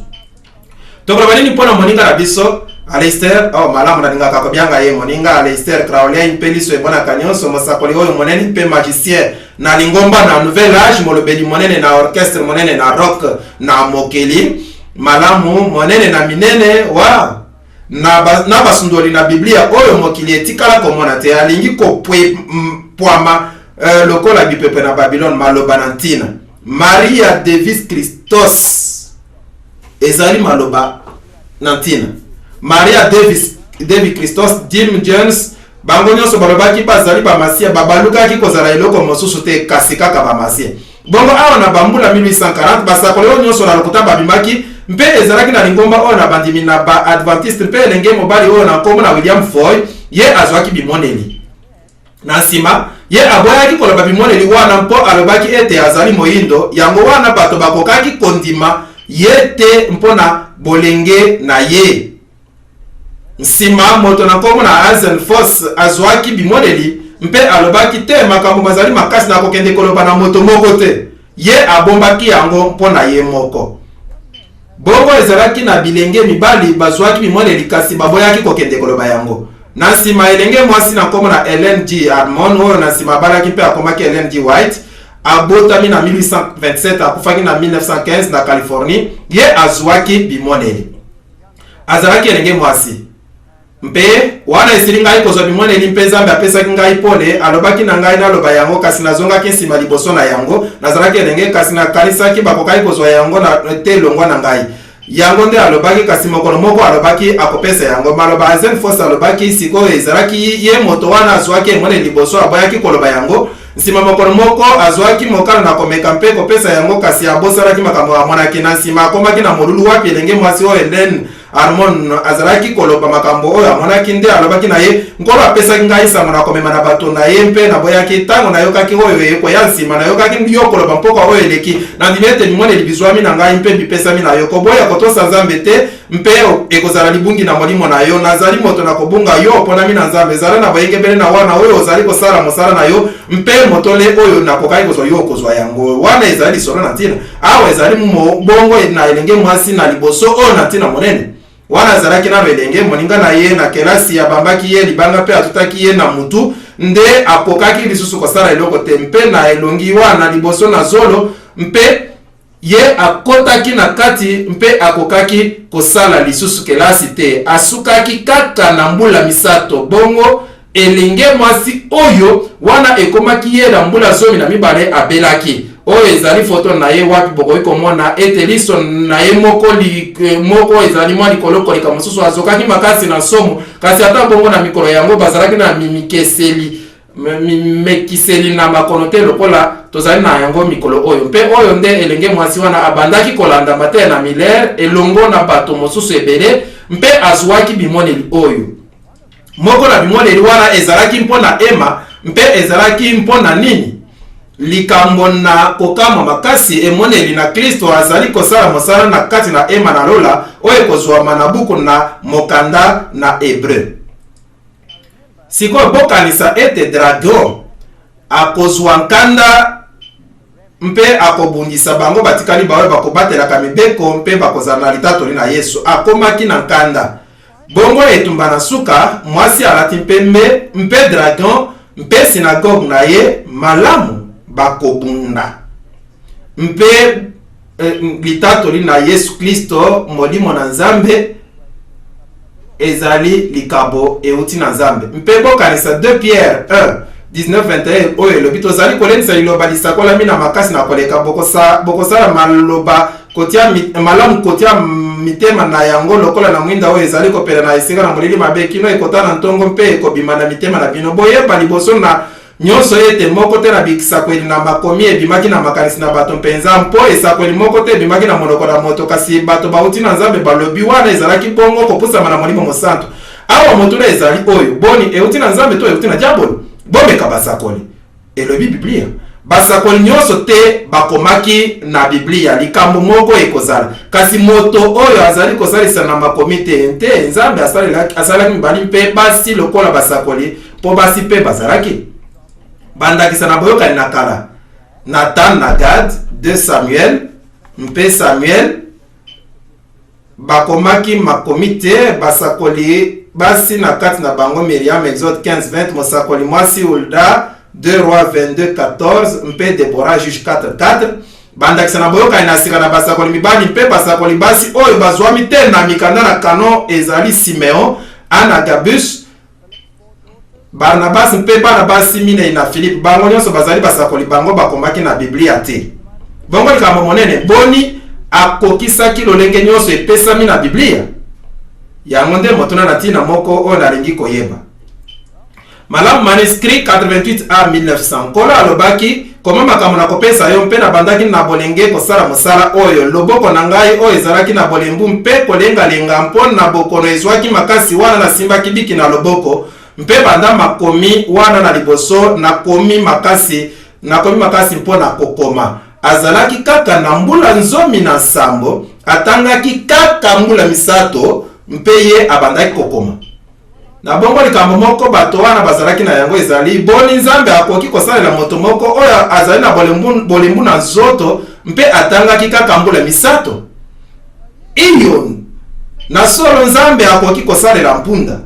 Tokoloba nini mpo na moninga na biso Aleister? Oh, malamu, nalingaka kobianga ye moninga Aleister Crowley, mpe liso emonaka nyonso, mosakoli oyo monene mpe magicien na lingomba na Nouvel Age, molobeli monene na orchestre monene na rock na mokili, malamu, monene na minene wa na, ba, na basundoli na Biblia oyo mokili etikala komona te. Alingi kopwama lokola bipepe na Babilone. Maloba na ntina Maria Davis Christos ezali maloba na ntina. Maria Davis, David Christos, Jim Jones, bango nyonso balobaki bazali bamasiya, babalukaki kozala eloko mosusu te kasi kaka bamasiya. Bongo awa na bambula 1840, basakoli oyo nyonso na lokuta babimaki, mpe ezalaki na lingomba oyo na bandimi na ba-Adventiste, mpe elenge mobali oyo na nkombo na William Foy, ye azwaki bimoneli. Na nsima, ye aboyaki koloba bimoneli wana mpo alobaki ete azali moindo, yango wana bato bakokaki kondima ye te mpo na bolenge na ye. Nsima, moto na nkombo na Hazen Foss azwaki bimoneli mpe alobaki te, Makambo mazali makasi, nakokende koloba na moto moko te. Ye abombaki yango mpo na ye moko. Bongo ezalaki na bilenge mibali bazwaki bimoneli kasi baboyaki kokende koloba yango. Na nsima, elenge mwasi na nkombo na Ellen G. Harmon, oyo na nsima abalaki mpe akomaki Ellen G. White, abotami na 1827, akufaki na 1915 na Californie, ye azwaki bimoneli. Azalaki elenge mwasi. Mpe wana esili ngai kozwa bimoneli, mpe Nzambe apesaki ngai pole, alobaki na ngai naloba yango, kasi nazongaki nsima liboso na yango. Nazalaki elenge, kasi nakanisaki bakokaki kozwa yango na, te longwa na ngai. Yango nde alobaki, kasi mokolo moko alobaki akopesa yango. Maloba Azenfos alobaki sikoyo ezalaki ye moto wana azwaki emoneli liboso, aboyaki koloba yango. Nsima mokolo moko azwaki mokano na komeka mpe kopesa yango, kasi abosanaki makambo amonaki. Na nsima akomaki na molulu wapi elenge mwasi oyo Ellen Harmon azalaki koloba makambo oyo amonaki, nde alobaki na ye, Nkolo apesaki ngai nsango na komema na bato na ye, mpe naboyaki. Ntango nayokaki oyo ekoya nsima, nayokaki yo koloba mpokwa oyo eleki, nandimi ete bimoneli bizwami na ngai mpe bipesami na yo. Koboya kotosa Nzambe te, mpe ekozala libungi na molimo na yo. Nazali moto na kobunga, yo oponami na Nzambe. Zala na boyengebene na wana oyo ozali kosala mosala na yo, mpe motole oyo nakokaki kozwa yo okozwa yango. Wana ezali lisolo na ntina. Awa ezali bongo na elenge mwasi na liboso oyo na ntina monene. Wana azalaki nano elenge, moninga na ye na kelasi abambaki ye libanga mpe atutaki ye na mutu, nde akokaki lisusu kosala eloko te, mpe na elongi wana liboso na zolo, mpe. Ye akotaki na kati mpe akokaki kosala lisusu kelasi te. Asukaki kaka na mbula misato. Bongo elenge mwasi oyo, wana ekomaki ye na mbula 12, abelaki. Oyo ezali foto na ye wapi bokoki komona ete liso na ye moko, li, moko ezali mwa likolo koleka mosusu. Azokaki makasi na nsomo, kasi ata bongo na mikolo yango bazalaki na mimikeseli mimekiseli na makono te lokola tozali na yango mikolo oyo. Mpe oyo nde elenge mwasi wana abandaki kolanda mateya na Miller elongo na bato mosusu ebele, mpe azwaki bimoneli oyo. Moko na bimoneli wana ezalaki mpo na Emma, mpe ezalaki mpo na nini? Likambo na kokamwa makasi, emoneli na Klisto azali kosala mosala na kati na Emma na lola, oyo ekozwama na buku na mokanda na Hebreu. Sikoyo bokanisa ete dragon akozwa nkanda mpe akobundisa bango batikali baoyo bakobatelaka mibeko mpe bakozala na litatoli na Yesu. Akomaki na nkanda. Bongo etumba na suka, mwasi alati mpembe mpe dragon mpe sinagoge na ye malamu bakobunda. Mpe eh, litatoli na Yesu Klisto, Molimo na Nzambe, ezali likabo euti na Nzambe. Mpe bokanisa 2 Pierre 1 19 21 oyo elobi tozali kolendisa liloba lisakolami na makasi na koleka bokosala bokosa maloba kotia malamu kotia mitema na yango lokola na mwinda oyo ezali kopela na esika na molili mabe kino ekota na ntongo mpe ekobima na mitema na bino. Boyeba liboso na nyonso ete moko te na bisakweli na makomi ebimaki na makanisi na bato mpenza, mpo esakweli moko te ebimaki na monoko na moto, kasi bato bauti na Nzambe balobi wana ezalaki bongo kopusama na Molimo Mosantu. Awa motuna ezali oyo, boni, euti na Nzambe to euti na diabolo? Bomeka basakoli, elobi Biblia. Basakoli nyonso te bakomaki na Biblia likambo moko ekozala, kasi moto oyo azali kosalisa na makomi te nte Nzambe asalelaki mibali mpe basi lokola basakoli, mpo basi mpe bazalaki. Bandakisa na Boyokani na Kala, Nathan na Gad, 2 Samuel mpe Samuel bakomaki makomi te. Basakoli basi na kati na bango Miriam, Exode 15 20, mosakoli mwasi Hulda, 2 Rois 22 14, mpe Deborah, Juge 4 4. Bandakisa na Boyokani na Sika na basakoli mibali mpe basakoli basi oyo bazwami te na mikanda na kano ezali Simeon, Anagabus, Barnabasi mpe bana basi minei na Filipe. Bango nyonso bazali basakoli, bango bakomaki na Biblia te. Bongo likambo monene, boni akokisaki lolenge nyonso epesami na Biblia? Yango nde motuna na ntina moko oyo nalingi koyeba. Malamu, manuscrit 88A 1900. Nkolo alobaki, Koma makambo nakopesa yo, mpe nabandaki na bolenge kosala mosala oyo. Loboko na ngai oyo ezalaki na bolembu mpe kolengalenga mpo na bokono ezwaki makasi wana nasimbaki biki na loboko, mpe banda makomi wana na liboso nakomi makasi, nakomi makasi mpo na kokoma. Azalaki kaka na mbula 17, atangaki kaka mbula misato, mpe ye abandaki kokoma. Na bongo, likambo moko bato wana bazalaki na yango ezali, boni Nzambe akoki kosalela moto moko oyo azali na bolembu, bolembu na nzoto mpe atangaki kaka mbula misato? Iyo, na solo Nzambe akoki kosalela mpunda.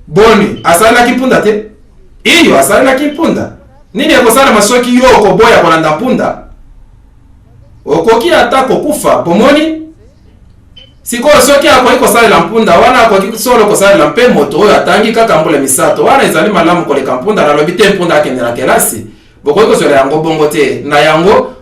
Boni, asalelaki mpunda te? Iyo, asalelaki mpunda. Nini ekosalema soki yo okoboya kolanda mpunda? Okoki ata kokufa, bomoni? Sikoyo, soki akoki kosalela mpunda wana, akoki solo kosalela mpe moto oyo atangi kaka mbula misato. Wana ezali malamu koleka mpunda. Nalobi te mpunda akende na kelasi. Bokoki kozwela yango bongo te. Na yango,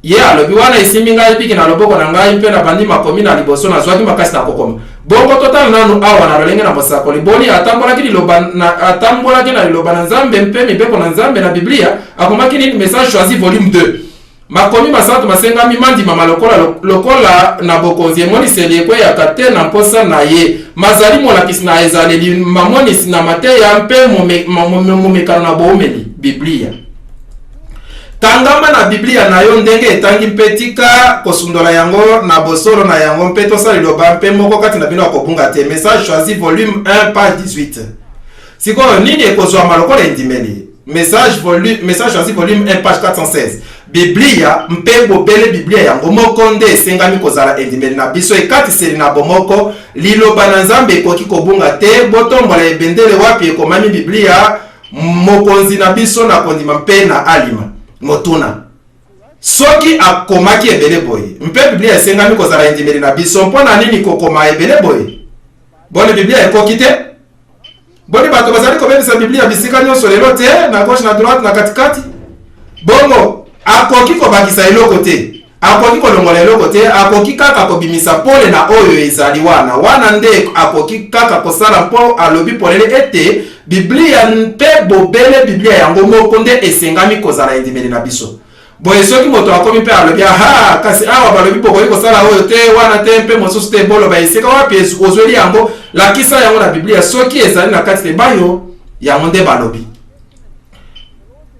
ye alobi, wana esimbi ngai biki na loboko na ngai mpe nabandi makomi na liboso, nazwaki makasi na kokoma. Bongo totala nanu awa na lolenge na mosakoli. Boni, atambolaki liloba na, atambolaki na liloba na Nzambe mpe mibeko na Nzambe na Biblia. Akomaki nini? Message choisi volume 2. Makomi masantu masengami mandimama lokola, lokola na bokonzi emoniseli ekweyaka te na mposa na ye. Mazali molakisi na ezaleli, mamonisi na mateya mpe momekano na boumeli. Biblia. Kangama na Biblia na yo ndenge etangi mpe tika kosundola yango na bosolo na yango mpe tosa liloba mpe moko kati na bino akobunga te. Message choisi volume 1 page 18. Sikoyo nini ekozwama lokola endimeli? Message volume, Message choisi volume 1 page 416. Biblia mpe bobele Biblia yango moko nde esengami kozala endimeli na biso, ekatiseli na bomoko. Liloba na Nzambe ekoki kobunga te. Botombola ebendele wapi ekomami Biblia, Mokonzi na biso na kondima mpe na alima. Motuna. Soki akomaki ebele boye, mpe Biblia esengami kozala endimeli na biso, mpo na nini kokoma ebele boye? Boni, Biblia ekoki te? Boni, bato bazali kobebisa Biblia bisika nyonso lelo te, na gauche, na droite, na katikati? Bongo akoki kobakisa eloko te, akoki kolongola eloko te, akoki kaka kobimisa pole na oyo ezali wana. Wana nde akoki kaka kosala, mpo alobi polele ete Biblia, mpe bobele Biblia yango moko nde esengami kozala endimeli na biso. Boye soki moto akomi mpe alobi, Aha, kasi awa balobi bokoki kosala oyo te, wana te, mpe mosusu te, boloba esika wapi ozweli yango, lakisa yango na Biblia. Soki ezali na kati te, bayo yango nde balobi.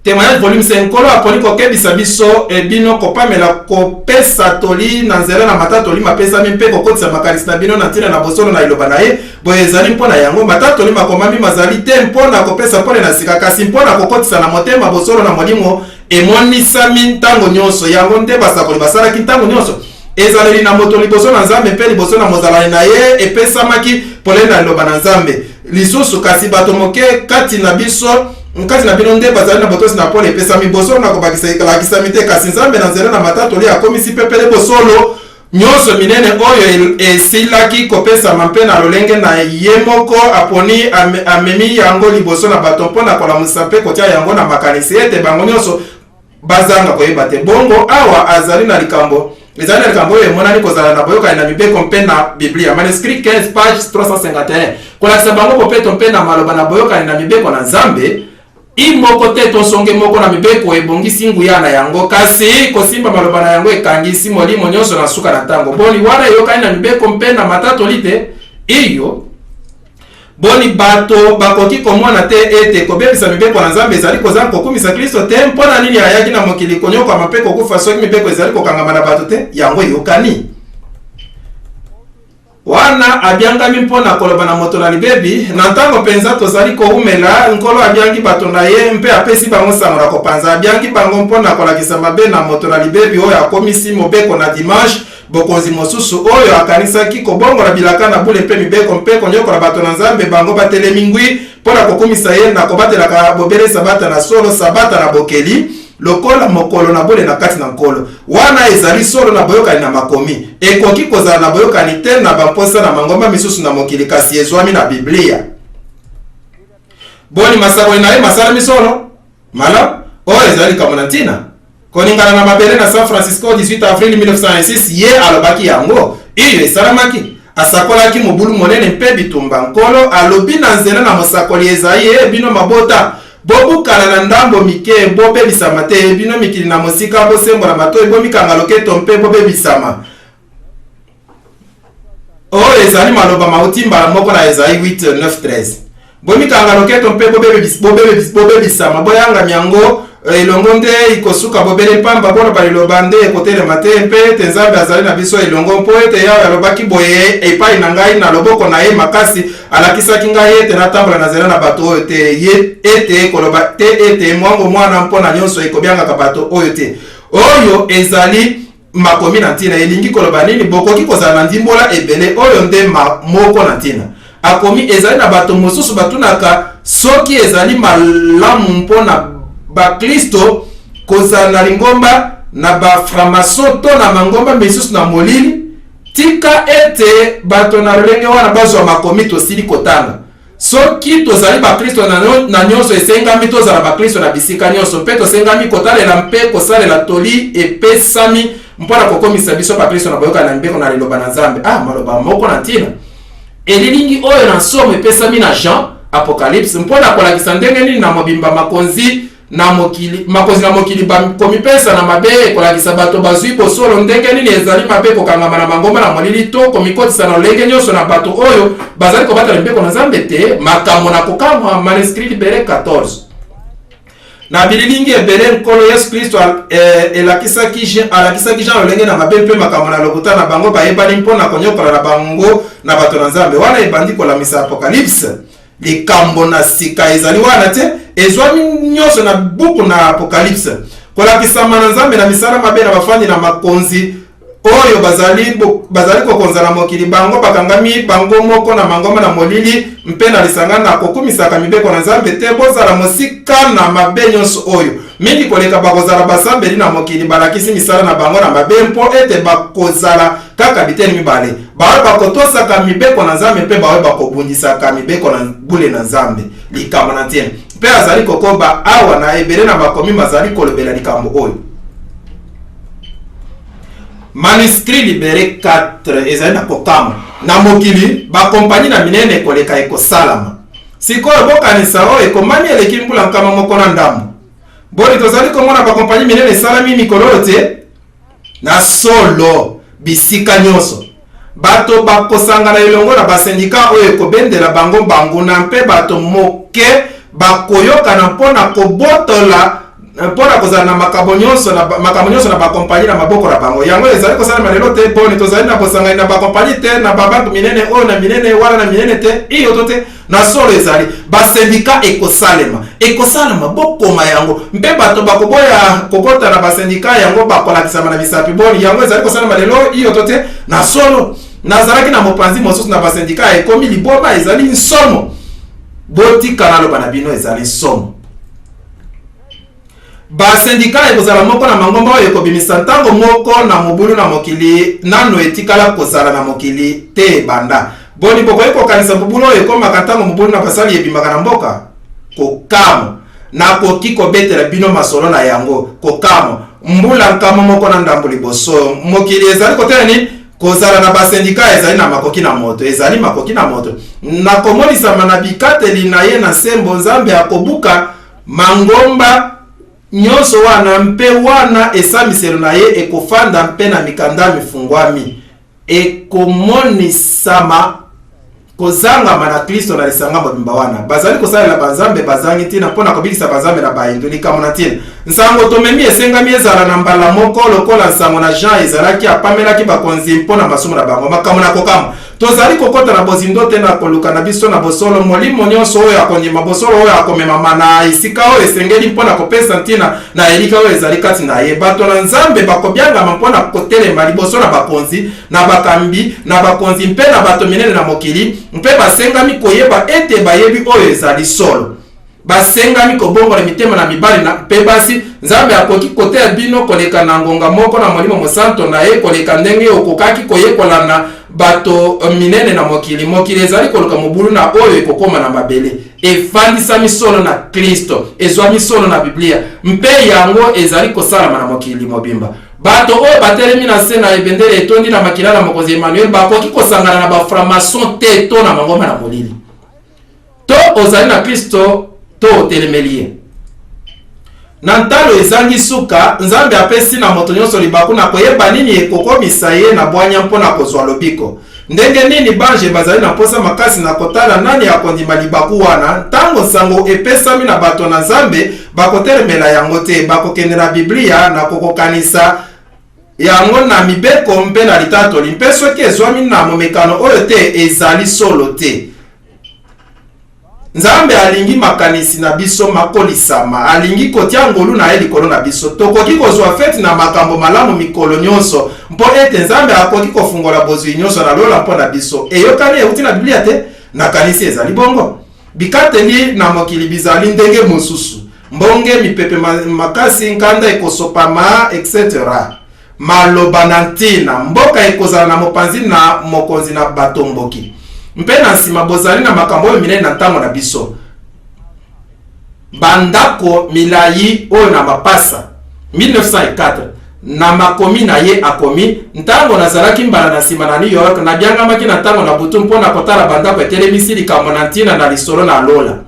Témoignage volume 5. Nkolo aponi kokebisa biso e bino, kopamela, kopesa toli na nzela na matatoli mapesami mpe kokotisa makanisi na bino na ntina na bosolo na liloba na ye. Boye ezali mpo na yango matatoli makomami mazali te mpo na kopesa pole na sika, kasi mpo na kokotisa na motema bosolo na molimo emonisami ntango nyonso. Yango nde basakoli basalaki ntango nyonso. Ezaleli na moto liboso na Nzambe mpe liboso na mozalani na ye epesamaki polele na Liloba na Nzambe. Lisusu, kasi bato moke kati na biso kati na bino nde bazali na botosi na pole epesami. Bosolo na kobakisa ekalakisami te, kasi Nzambe na nzela na matatoli akomisi pepele bosolo nyonso minene oyo esilaki kopesama, mpe na lolenge na ye moko aponi amemi yango liboso na bato mpo na kolamusa mpe kotia yango na makanisi ete bango nyonso bazanga koyeba te. Bongo awa azali na likambo, ezali na likambo oyo emonani kozala na boyokani na mibeko mpe na Biblia. Manuscrit 15 page 351. Kolakisa bango bopeto mpe na maloba na boyokani na mibeko na Nzambe. I moko te to nsonge moko na mibeko ebongisi nguya na yango, kasi kosimba maloba na yango ekangisi molimo nyonso na nsuka na ntango. Boni, wana eyokani na mibeko mpe na matatoli te? Iyo. Boni, bato bakoki komona te ete kobebisa mibeko na Nzambe ezali kozanga kokumisa Klisto te? Mpo na nini ayaki na mokili konyokwama mpe kokufa soki mibeko ezali kokangama na bato te? Yango eyokani. Wana abiangami mpo na koloba na moto na libebi, na ntango mpenza tozali koumela, Nkolo abiangi bato na ye mpe apesi bango nsango na kopanza. Abiangi bango mpo na kolakisa mabe na moto na libebi oyo akomisi mobeko na dimanche bokonzi mosusu, oyo akanisaki kobongola bilaka na bule mpe mibeko mpe konyokola bato na Nzambe. Bango batelemi ngwi mpo na kokumisa ye na kobatelaka bobele Sabata na solo, Sabata na bokeli, lokola mokolo na bule na kati na Nkolo. Wana ezali solo na boyokani na Makomi. Ekoki kozala na boyokani te na bamposa na mangomba misusu na mokili, kasi ezwami na Biblia. Boni, masakoli na ye masalami solo? Malamu, oyo ezali likambo na ntina. Koningana na mabele na San Francisco, 18 avril 1906, ye alobaki yango. Iyo, esalamaki. Asakolaki mobulu monene mpe bitumba. Nkolo alobi na nzela na mosakoli Ezayi, Ee bino mabota, bobukana na ndambo mike, bobebisama te, ee bino mikili na mosika, bosembola matoi, bomikanga loketo mpe bobebisama. Oyo ezali maloba mauti mbala moko na Ezayi 8, 9, 13. Bomikanga loketo mpe bobebisama, boyangami yango elongo nde ikosuka bobele mpamba, boloba liloba nde ekotelema te, mpe ete Nzambe azali na biso elongo. Mpo ete Yawe alobaki boye epai na ngai na loboko na ye makasi, alakisaki ngai ete natambola na nzela na bato oyo te, ye ete koloba te ete mwango mwana mpo na nyonso ekobiangaka bato oyo te. Oyo ezali makomi na ntina. Elingi koloba nini? Bokoki kozala na ndimbola ebele, oyo nde ma, moko na ntina. Akomi, ezali na bato mosusu batunaka soki ezali malamu mpo na baklisto kozala na lingomba na ba franc-maçon to na mangomba misusu na molili. Tika ete bato na lolenge wana bazwa makomi tosili kotanga. Soki tozali baklisto na nyonso, esengami tozala baklisto na bisika nyonso, mpe tosengami kotalela mpe kosalela toli epesami mpo na kokomisa biso baklisto na boyokani na mibeko na Liloba na Nzambe. Ah, maloba moko na ntina! Elilingi oyo na nsomo epesami na Jean, Apocalypse, mpo na kolakisa ndenge nini na mobimba makonzi na mokili, makonzi na mokili bakomipesa na mabe, kolakisa bato bazwi bosolo ndenge nini ezali mabe kokangama na mangomba na molili to komikotisa na lolenge nyonso na bato oyo bazali kobatela mibeko na Nzambe te. Makambo na kokamwa, Manuscrit libere 14. Na bililingi ebele, Nkolo Yesu Klisto eh, elakisaki alakisaki Jean lolenge na mabe mpe makambo na lokuta na bango bayebani mpo na konyokola na bango na bato na Nzambe. Wana ebandi kolamisa Apocalypse. Likambo na sika ezali wana te, ezwami nyonso na buku na Apocalypse. Kolakisama na Nzambe na misala mabe na bafandi na makonzi. oyo bazali, bazali kokonza na mokili, bango bakangami bango moko na mangomba na molili mpe na lisanga na kokumisaka mibeko na Nzambe te. Bozala mosika na mabe nyonso oyo. Mingi koleka bakozala basambeli na mokili, balakisi misala na bango na mabe, mpo ete bakozala kaka biteni mibale, baoyo bakotosaka mibeko na Nzambe mpe baoyo bakobundisaka mibeko na bule na Nzambe. Likambo na ntina mpe azali kokoba awa na ebele na makomi mazali kolobela likambo oyo. Manuscrit libere 4 ezali na kokamwa na mokili, bakompanyi na minene koleka ekosalama sikoyo. Bokanisa oyo ekomami eleki mbula 100 na ndambo. Boni tozali komona bakompanyi minene esalami mikolo oyo te? Na solo, bisika nyonso bato bakosangana elongo na basendika oyo ekobendela bango banguna, mpe bato moke bakoyokana mpo na kobotola, mpo na kozala na makambo nyonso na makambo nyonso na bakompanyi na maboko na bango. Yango ezali kosalema lelo te? Boni tozali na bosangani na bakompanyi te, na babanke minene oyo na minene wana na minene te? Iyo to te? Na solo ezali basendika ekosalema, ekosalema, bokoma yango, mpe bato bakoboya kokota na basendika yango bakolakisama na misapi. Boni yango ezali kosalema lelo? Iyo to te? Na solo nazalaki na mopanzi mosusu na basendika ekomi liboma, ezali nsomo. Botika naloba na bino, ezali nsomo. Basendika ekozala moko na mangomba oyo ekobimisa ntango moko na mobulu na mokili nano etikala kozala na mokili te ebanda. Boni bokoki kokanisa mobulu oyo ekomaka ntango mobulu na basali ebimaka na mboka? Kokamwa! Nakoki kobetela bino masolo na yango. Kokamwa! Mbula 100 na ndambo liboso, mokili ezali kotela nini? Kozala na basendika ezali na makoki na moto, ezali makoki na moto. Na komonisama na bikateli na ye na sembo, Nzambe akobuka mangomba nyonso wana, mpe wana esambiselo na ye ekofanda mpe na mikanda mifungwami, ekomonisama kozangama na Klisto na lisanga mobimba wana bazali kosalela banzambe bazangi ntina mpo na kobikisa banzambe na bahindu. Likambo na ntina, nsango tomemi esengami ezala na mbala moko lokola nsango na Jean ezalaki, apamelaki bakonzi mpo na masumu na bango. Makambo na kokamwa, tozali kokota na bozindo te na koluka na biso na bosolo. Molimo nyonso oyo akondima bosolo oyo akomemama na esika oyo esengeli mpo na kopesa ntina na elika oyo ezali kati na ye. Bato na Nzambe bakobiangama mpo na kotelema liboso na bakonzi, na bakambi, na bakonzi mpe na bato minene na mokili, mpe basengami koyeba ete bayebi oyo ezali solo. Basengami kobongola mitema na mibali na mpe basi. Nzambe akoki koteya bino koleka na ngonga moko na Molimo Mosanto na ye koleka ndenge okokaki koyekola na bato minene na mokili. Mokili ezali koluka mobulu na oyo ekokoma na mabele. Efandisami solo na Klisto, ezwami solo na Biblia, mpe yango ezali kosalama na mokili mobimba. Bato oyo batelemi na nse na ebendele etondi na makila na Mokonzi Emmanuel bakoki kosangana na baframason te to na mangomba na molili. To ozali na Klisto to otelemeli ye. Na ntalo ezangi suka, Nzambe apesi na moto nyonso libaku na koyeba nini ekokomisa ye na bwanya mpo na kozwa lobiko. Ndenge nini banje bazali na mposa makasi na kotala nani akondima libaku wana! Ntango nsango epesami na bato na Nzambe, bakotelemela yango te. Bakokende na Biblia na kokokanisa yango na mibeko mpe na litatoli, mpe soki ezwami na momekano oyo te, ezali solo te. Nzambe alingi makanisi na biso makolisama. Alingi kotia ngolu na ye likolo na biso. Tokoki kozwa feti na makambo malamu mikolo nyonso, mpo ete Nzambe akoki kofungola bozwi nyonso na lola mpo na biso. Eyokani euti na Biblia te? Nakanisi ezali bongo. Bikateli na mokili bizali ndenge mosusu. Mbonge, mipepe makasi, nkanda ekosopama, etc. Maloba na ntina, mboka ekozala na mopanzi na mokonzi na batomboki. Mpe na nsima bozali na makambo oyo minene na ntango na biso, bandako milai oyo na mapasa. 1904 na makomi na ye akomi: Ntango nazalaki mbala na nsima na New York, nabiangamaki na ntango na butu mpo na kotala bandako etelemisi likambo na ntina na lisolo na lola.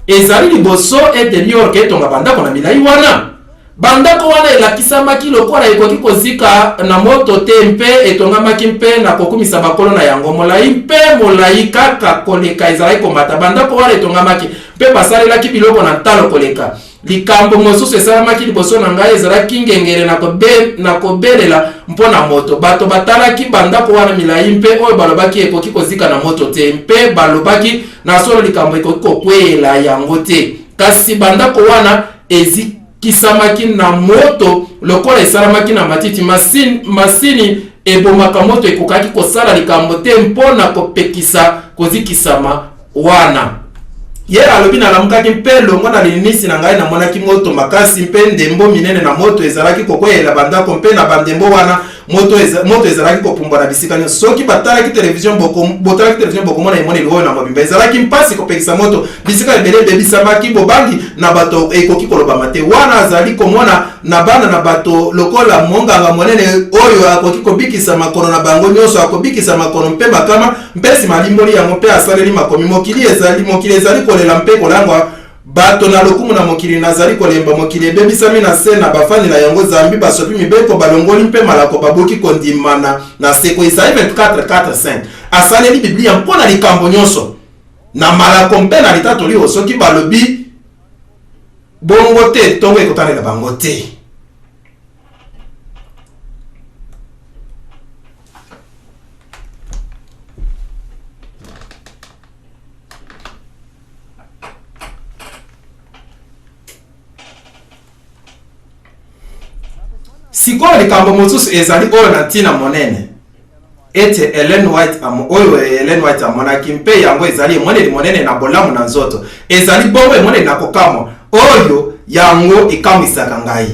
Ezali liboso ete New York etonga bandako na milai wana. Bandako wana elakisamaki lokola ekoki kozika na moto te mpe etongamaki mpe na kokumisa bakolo na yango. Molai mpe molai kaka koleka ezalaki komata, bandako wana etongamaki mpe basalelaki biloko na ntalo koleka. Likambo mosusu esalamaki liboso na ngai, ezalaki ngengere na, kobe, na kobelela mpo na moto. Bato batalaki bandako wana milai mpe oyo balobaki ekoki kozika na moto te, mpe balobaki na solo likambo ekoki kokweyela yango te. Kasi bandako wana eziki. ezikisamaki na moto lokola esalamaki na matiti. Masini, masini ebomaka moto ekokaki kosala likambo te mpo na kopekisa kozikisama wana. Ye alobi, Nalamukaki mpe longwa na lininisi na ngai namonaki moto makasi mpe ndembo minene na moto ezalaki kokweyela bandako, mpe na bandembo wana moto, eza, moto ezalaki kopumbwa na bisika nyonso. Soki batalaki televizio boko, botalaki televizio bokomona emoneli oyo na mobimba. Ezalaki mpasi kopekisa moto, bisika ebele ebebisamaki, bobangi na bato ekoki kolobama te. Wana azali komona na bana na bato lokola monganga monene oyo akoki kobikisa makono na bango nyonso, akobikisa makono mpe makama, mpe nsima alimboli yango mpe asaleli makomi. Mokili ezali, mokili ezali kolela mpe kolangwa bato na lokumu na mokili nazali kolemba. Mokili ebebisami na se na bafandi na yango, zambi basopi mibeko, balongoli mpe malako, babuki kondimana na seko. Isaïe 24, 4, 5. Asaleli Biblia mpo na likambo nyonso na malako mpe na litatoli oyo soki balobi bongo te, ntongo ekotalela bango te. Sikoyo likambo mosusu ezali oyo na ntina monene ete Ellen White oyo Ellen White amonaki, mpe yango ezali emoneli monene na bolamu na nzoto. Ezali bongo emoneli na kokamwa oyo yango ekamwisaka ngai.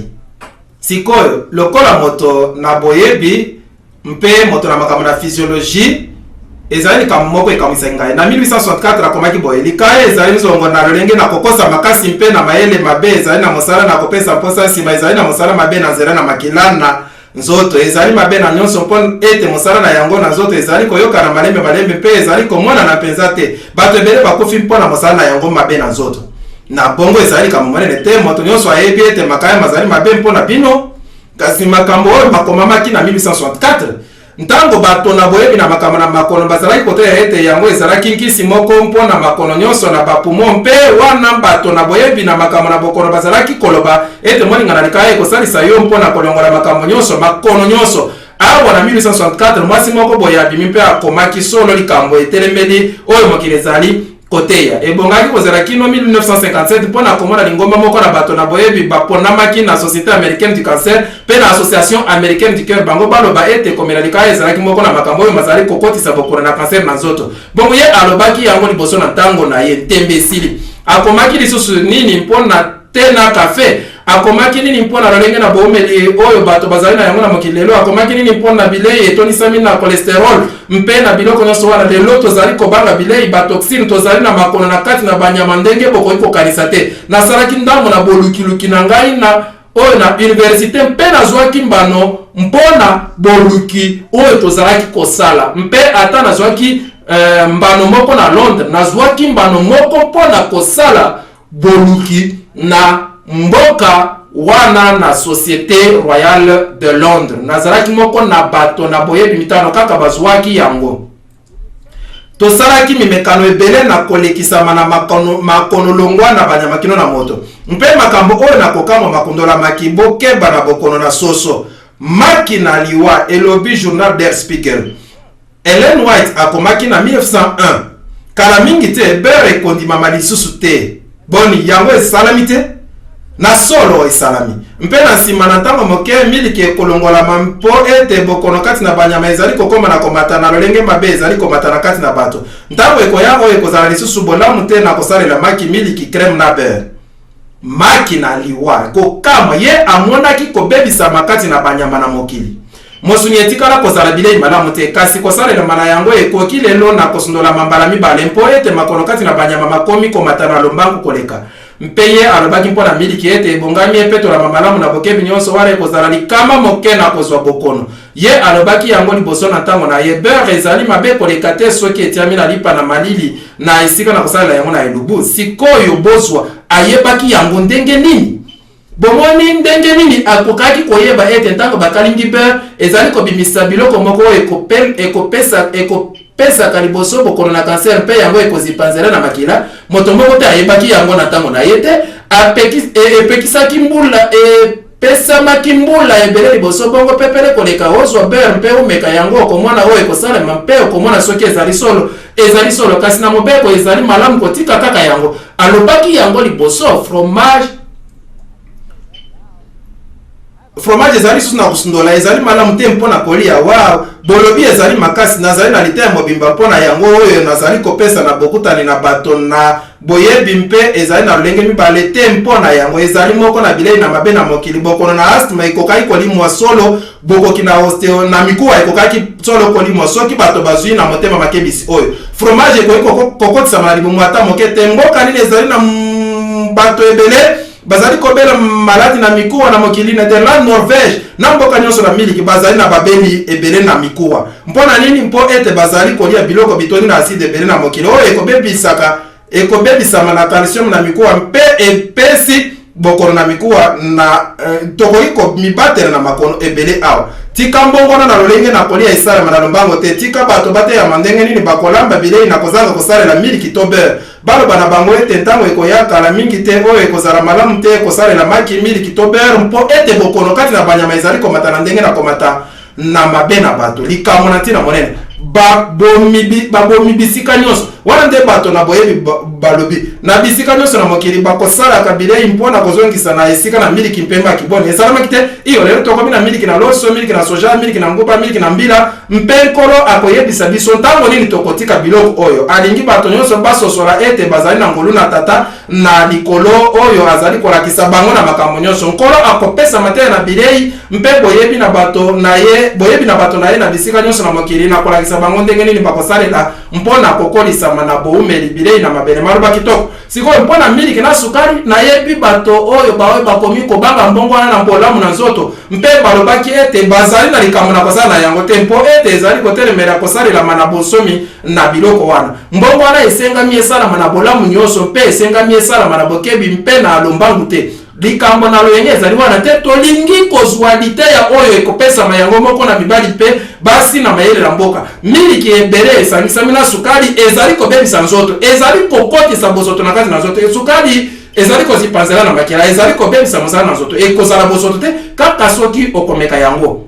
Sikoyo, lokola moto na boyebi mpe moto na makambo na physiologie, ezali likambo moko ekamwisaki ngai. Na 1864 akomaki boye, Likaya ezali nzongo na lolenge na kokosa makasi mpe na mayele mabe, ezali na mosala na kopesa mposa nsima, ezali na mosala mabe na nzela na makila na nzoto, ezali mabe na nyonso mpo ete mosala na yango na nzoto ezali koyokana malembe malembe mpe ezali komonana mpenza te. Bato ebele bakufi mpo na mosala na yango mabe na nzoto. Na bongo ezali likambo monene te, moto nyonso ayebi ete makaya mazali mabe mpo na bino. Kasi makambo oyo makomamaki na 1864, ntango bato na boyebi na makambo na makono bazalaki koteya ete yango ezalaki nkisi moko mpo na makono nyonso na bapumo, mpe wana bato na boyebi na makambo na bokono bazalaki koloba ete molinga na likaya ekosalisa yo mpo na kolongola makambo nyonso, makono nyonso. Awa na 1864, mwasi moko boye abimi mpe akomaki solo likambo etelemeli oyo mokili ezali koteya. Ebongaki kozela kino 1957 mpo na komona lingomba moko na bato na boyebi baponamaki na Societe americaine du cancer mpe na Association americaine du coeur bango baloba ete komela likaya ezalaki moko na makambo oyo mazali kokotisa bokono na cancer na nzoto. Bongo ye alobaki yango liboso na ntango na ye. Ntembe esili. Akomaki lisusu nini mpo na te na kafe? Akomaki nini mpo na lolenge na boumeli oyo bato bazali na yango na mokili lelo? Akomaki nini mpo na bilei etondisami na cholesterol mpe na biloko nyonso wana? Lelo tozali kobanga bilei batoxine, tozali na makono na kati na banyama ndenge bokoki kokanisa te. Nasalaki ndambo na bolukiluki na ngai na oyo na universite mpe nazwaki mbano mpo na boluki oyo tozalaki kosala, mpe ata nazwaki eh, mbano moko na Londres, nazwaki mbano moko mpo na kosala boluki na mboka wana na Societe Royale de Londres. Nazalaki moko na bato na boyebi mitano kaka bazwaki yango. Tosalaki mimekano ebele na kolekisama na makono, makono longwa na banyama kino na moto. Mpe makambo oyo na kokamwa makundolamaki, bokeba na bokono na soso, maki na liwa, elobi journal Der Spiegel. Ellen White akomaki na 1901, Kala mingi te, beurre ekondimama lisusu te. Boni, yango esalami te? Na solo, esalami. Mpe na nsima na ntango moke, miliki ekolongolama mpo ete bokono kati na banyama ezali kokoma na komata na lolenge mabe ezali komata na kati na bato. Ntango ekoya oyo ekozala lisusu bolamu te na kosalela maki, miliki, crème na beurre. Maki na liwa. Kokamwa, ye amonaki kobebisama kati na banyama na mokili. Mosuni etikala kozala bilei malamu te, kasi kosalelama na yango ekoki lelo na kosundolama mbala mibale, mpo ete makono kati na banyama makomi komata na lombangu koleka. Mpe ye alobaki mpo na miliki ete ebongami epetolama malamu na bokebi nyonso, wana ekozala likama moke na kozwa bokono. Ye alobaki yango liboso na ntango na ye. Beurre ezali mabe koleka te soki etiami na lipa na malili na esika na kosalela yango na elubu. Sikoyo bozwa, ayebaki yango ndenge nini? Bomoni ndenge nini akokaki koyeba ete ntango bakalingi beurre ezali kobimisa biloko moko oyo ekopesa, ekopesaka liboso bokono na cancer mpe yango ekozipa nzela na makila? Moto moko te ayebaki yango na ntango na ye te. Epekisaki mbula, epesamaki mbula ebele liboso bongo pepele koleka. Ozwa beurre mpe omeka yango, okomona oyo ekosalema mpe okomona soki ezali solo. Ezali solo, kasi na mobeko ezali malamu kotika kaka yango. Alobaki yango liboso, fromage. Fromage ezali lisusu na kosundola, ezali malamu te mpo na kolia. Wow! Bolobi ezali makasi. Nazali na liteya mobimba mpo na yango oyo nazali kopesa na bokutani na bato na boyebi mpe ezali na lolenge mibale te mpo na yango. Ezali moko na bilei na mabe na mokili. Bokono na asthme ekokaki kolimwa solo, bokoki na osteo na mikuwa ekokaki solo kolimwa soki bato bazwi na motema makebisi oyo. Fromage ekoki kokotisama na libumu ata moke te. Mboka nini ezali na bato ebele bazali kobela maladi na mikuwa na mokili? Netherlands, Norvège na mboka nyonso na miliki bazali na babeli ebele na mikuwa. Mpo na nini? Mpo ete bazali kolia biloko bitondi na aside ebele na mokili oyo ekobebisaka ekobebisama na calcium na mikuwa mpe epesi bokono na mikuwa na tokoki komibatela na makono ebele awa. Tika mbongwana na lolenge na kolia esalema na lombango te. Tika bato bateyama ndenge nini bakolamba bilei na kozanga kosalela miliki to beurre. Baloba na bango ete ntango ekoya kala mingi te oyo ekozala malamu te kosalela maki, miliki to beurre mpo ete bokono kati na banyama ezali komata na ndenge na komata na mabe na bato. Likambo na ntina monene, babomi, babomi bisika nyonso. Wana nde bato na boyebi balobi. Na bisika nyonso na mokili bakosalaka bilei mpo na kozongisa na esika na miliki mpe maki. Boni, esalamaki te? Iyo, lelo tokomi na miliki na loso, miliki na soja, miliki na nguba, miliki na mbila. Mpe Nkolo akoyebisa biso ntango nini tokotika biloko oyo. Alingi bato nyonso basosola ete bazali na ngolu na Tata na likolo oyo azali kolakisa bango na makambo nyonso. Nkolo akopesa mateya na bilei mpe boyebi na bato na ye, boyebi na bato na ye na bisika nyonso na mokili, na kolakisa bango ndenge nini bakosalela mpo na kokolisama na boumeli bilei na mabele. Maloba kitoko. Sikoyo, mpo na miliki na sukari, nayebi bato oyo baoyo bakomi kobanga mbongwana na bolamu na nzoto, mpe balobaki ete bazali na likambo na kosala na yango te, mpo ete ezali kotelemela kosalelama na bonsomi na biloko wana. Mbongwana esengami esalama na bolamu nyonso mpe esengami esalama na bokebi mpe na lombangu te. Likambo na loyenge ezali wana te. Tolingi kozwa liteya oyo ekopesama yango moko na mibali mpe basi na mayele na mboka. Miliki ebele esangisami na sukali ezali kobebisa nzoto, ezali kokotisa bosoto na kati na nzoto. Sukali ezali kozipa nzela na makila, ezali kobebisa mosala na nzoto. Ekozala bosoto te kaka soki okomeka yango.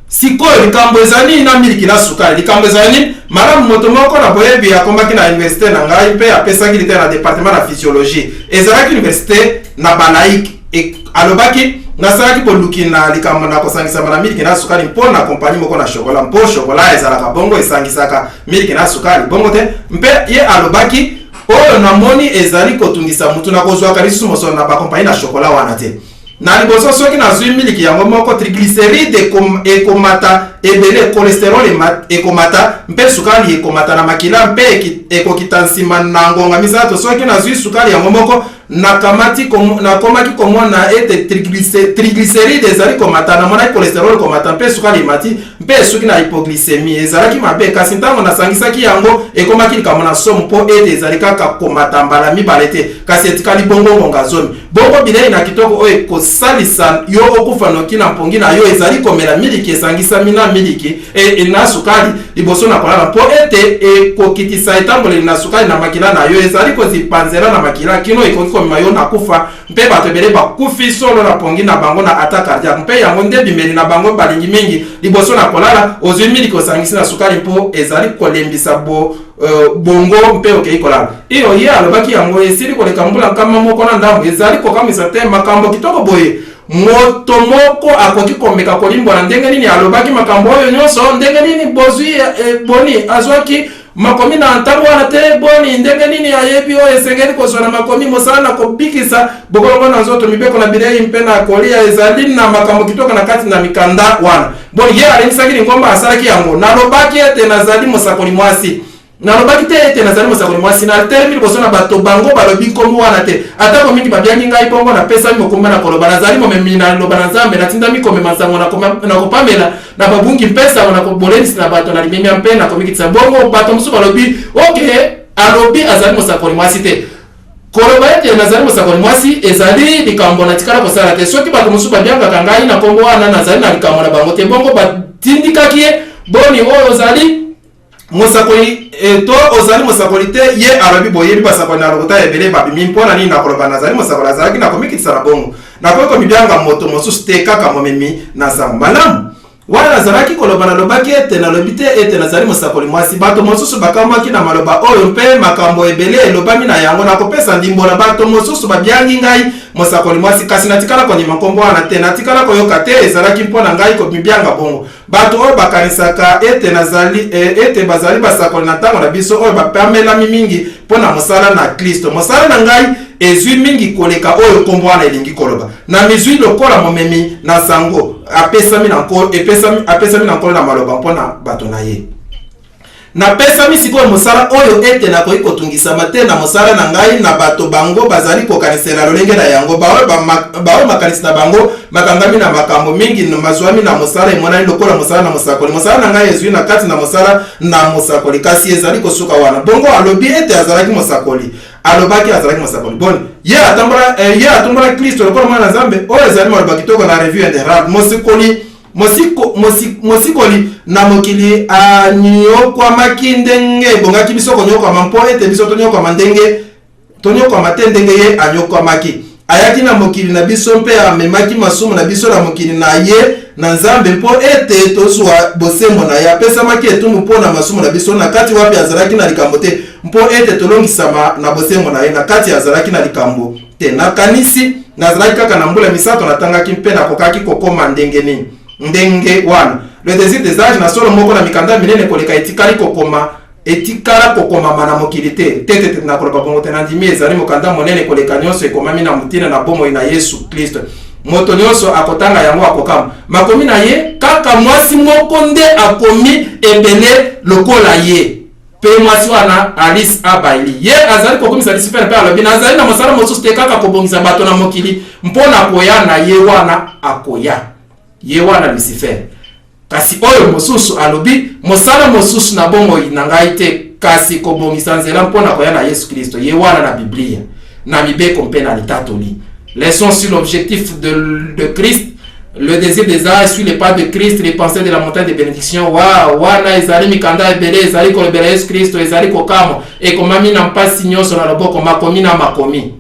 Sikoyo, likambo ezali nini na miliki na sukali? Likambo ezali nini? Malamu, moto moko na boyebi akomaki na universite na ngai mpe apesaki liteya na departement na physiologie. Ezalaki universite na balaike. E, alobaki, Nasalaki boluki na likambo na kosangisama na miliki na sukali mpo na kompanyi moko na shokola, mpo shokola ezalaka bongo, esangisaka miliki na sukali, bongo te? Mpe ye alobaki, Oyo namoni ezali kotungisa mutu, nakozwaka lisusu mosolo na bakompanyi na shokola wana te. Na liboso, soki nazwi miliki yango moko, triglyceride ekomata ebele, cholesterol ekomata, mpe sukali ekomata na makila mpe ekokita nsima na ngonga misato. Soki nazwi sukali yango moko, nakamati nakomaki komona ete triglyceride ezali komata, namonaki cholesterol komata mpe sukali emati, mpe esuki na hypoglycemie. Ezalaki mabe, kasi ntango nasangisaki yango, ekomaki likambo na nsomo, mpo ete ezali kaka komata mbala mibale te, kasi etikali bongo ngonga zomi. Bongo bilei na kitoko oyo ekosalisa yo okufa noki na mpongi na yo ezali komela miliki esangisami na miliki e, e, na sukali liboso na kolala, mpo ete ekokitisa etamboleli na sukali na makila na yo, ezali kozipa nzela na makila kino ekoki komema yo na kufa. Mpe bato ebele bakufi solo na pongi na bango na attaque cardiaque, mpe yango nde bimeli na bango balingi mingi liboso na kolala. Ozwi miliki osangisi na sukali mpo ezali kolembisa bo bongo mpe okei kolala. Iyo, ye alobaki yango esili koleka mbula 101. Ezali kokamwisa te makambo kitoko boye. Moto moko akoki komeka kolimbola ndenge nini alobaki makambo oyo nyonso, ndenge nini bozwi eh, boni azwaki makomi na ntango wana te, boni ndenge nini ayebi oyo esengeli kozwa na makomi, mosala na kobikisa bokolongo na nzoto, mibeko na bilei mpe na kolia. Ezali na makambo kitoko na kati na mikanda wana. Boni ye alendisaki lingomba, asalaki yango. Nalobaki ete nazali mosakoli mwasi. Nalobaki te ete nazali mosakoli mwasi. Natelemi liboso na bato, bango balobi nkombo wana te. Atako mingi babiangi ngai bongo, napesami mokumba na koloba. Nazali momemi na liloba na Nzambe. Natindami komema nsango na kopamela na babungi mpe nsango na kobolendisi na bato na limemia mpe na komikitisa. Bongo bato mosusu balobi, oke, alobi azali mosakoli mwasi te. Koloba ete nazali mosakoli mwasi ezali likambo natikala kosala te. Soki bato mosusu babiangaka ngai na nkombo wana, nazali na likambo na bango te. Bongo batindikaki ye, Boni, oyo ozali mosakoli e, to ozali mosakoli te? Ye alobi, Boyebi, basakoli na lokuta ebele babimi. Mpo na nini nakoloba nazali mosakoli? Azalaki na komikitisa na bongo. Nakoki komibianga moto mosusu te, kaka momemi na nsango malamu. Wana nazalaki koloba, nalobaki ete nalobi te ete nazali mosakoli mwasi. Bato mosusu bakamwaki na maloba oyo mpe makambo ebele elobami na yango. Nakopesa ndimbola. Bato mosusu babiangi ngai mosakoli mwasi, kasi natikala kondima nkombo wana te. Natikala koyoka te ezalaki mpo na ngai komibianga bongo. Bato oyo bakanisaka ete nazali, ete bazali basakoli na ntango na biso oyo bapamelami mingi mpo na mosala na Klisto. Mosala na ngai ezwi mingi koleka oyo nkombo wana elingi koloba. Namizwi lokola momemi na nsango apesami na Nkolo, epesami, apesami na Nkolo na maloba mpo na bato na ye. Napesami sikoyo mosala oyo ete nakoki kotungisama te na mosala na ngai na bato bango bazali kokanisela lolenge na yango, baoyo baoyo makanisi na bango makangami na makambo mingi mazwami na mosala emonani lokola mosala na mosakoli. Mosala na ngai ezwi na kati na mosala na mosakoli, kasi ezali kosuka wana. Bongo alobi ete azalaki mosakoli. Alobaki azalaki mosakoli. Boni, ye atambola, eh, ye atombolaki Klisto lokola Mwana na Nzambe. Oyo ezali maloba kitoko na Review and Herald. Mosikoli, mosiko, mosi, mosikoli na mokili anyokwamaki ndenge ebongaki biso konyokwama, mpo ete biso tonyokwama ndenge tonyokwama te ndenge ye anyokwamaki. Ayaki na mokili na biso mpe amemaki masumu na biso na mokili na ye na Nzambe, mpo ete tozwa bosembo na ye. Apesamaki etumbu mpo na masumu na biso, na kati wapi azalaki na likambo te, mpo ete tolongisama na bosembo na ye, na kati azalaki na likambo te. Nakanisi nazalaki kaka na mbula misato, natangaki mpe nakokaki kokoma ndenge nini ndenge wana. Le Désir des Âges, na solo moko na mikanda minene koleka etikali kokoma etikala kokomama na mokili te. Te, te, te, nakoloba bongo te. Nandimi ezali mokanda monene koleka nyonso ekomami na ntina na bomoi na Yesu Klisto. Moto nyonso akotanga yango akokamwa. Makomi na ye, kaka mwasi moko nde akomi ebele lokola ye. Mpe mwasi wana, Alice A. Bailey, ye azali kokumisa Lucifer mpe alobi, Nazali na mosala mosusu te kaka kobongisa bato na mokili mpo na koya na ye wana akoya. Ye wana Lucifer. Kasi oyo mosusu alobi, Mosala mosusu na bomoi na ngai te kasi kobongisa nzela mpo na koya na Yesu Klisto. Ye wana na Biblia, na mibeko mpe na litatoli. Leçon sur l'objectif de, de Christ, le désir des âges, sur les pas de Christ, les pensées de la montagne de bénédiction. Wa, wana ezali mikanda ebele ezali kolobela Yesu Klisto, ezali kokamwa, ekomami na mpasi nyonso na loboko, makomi na makomi.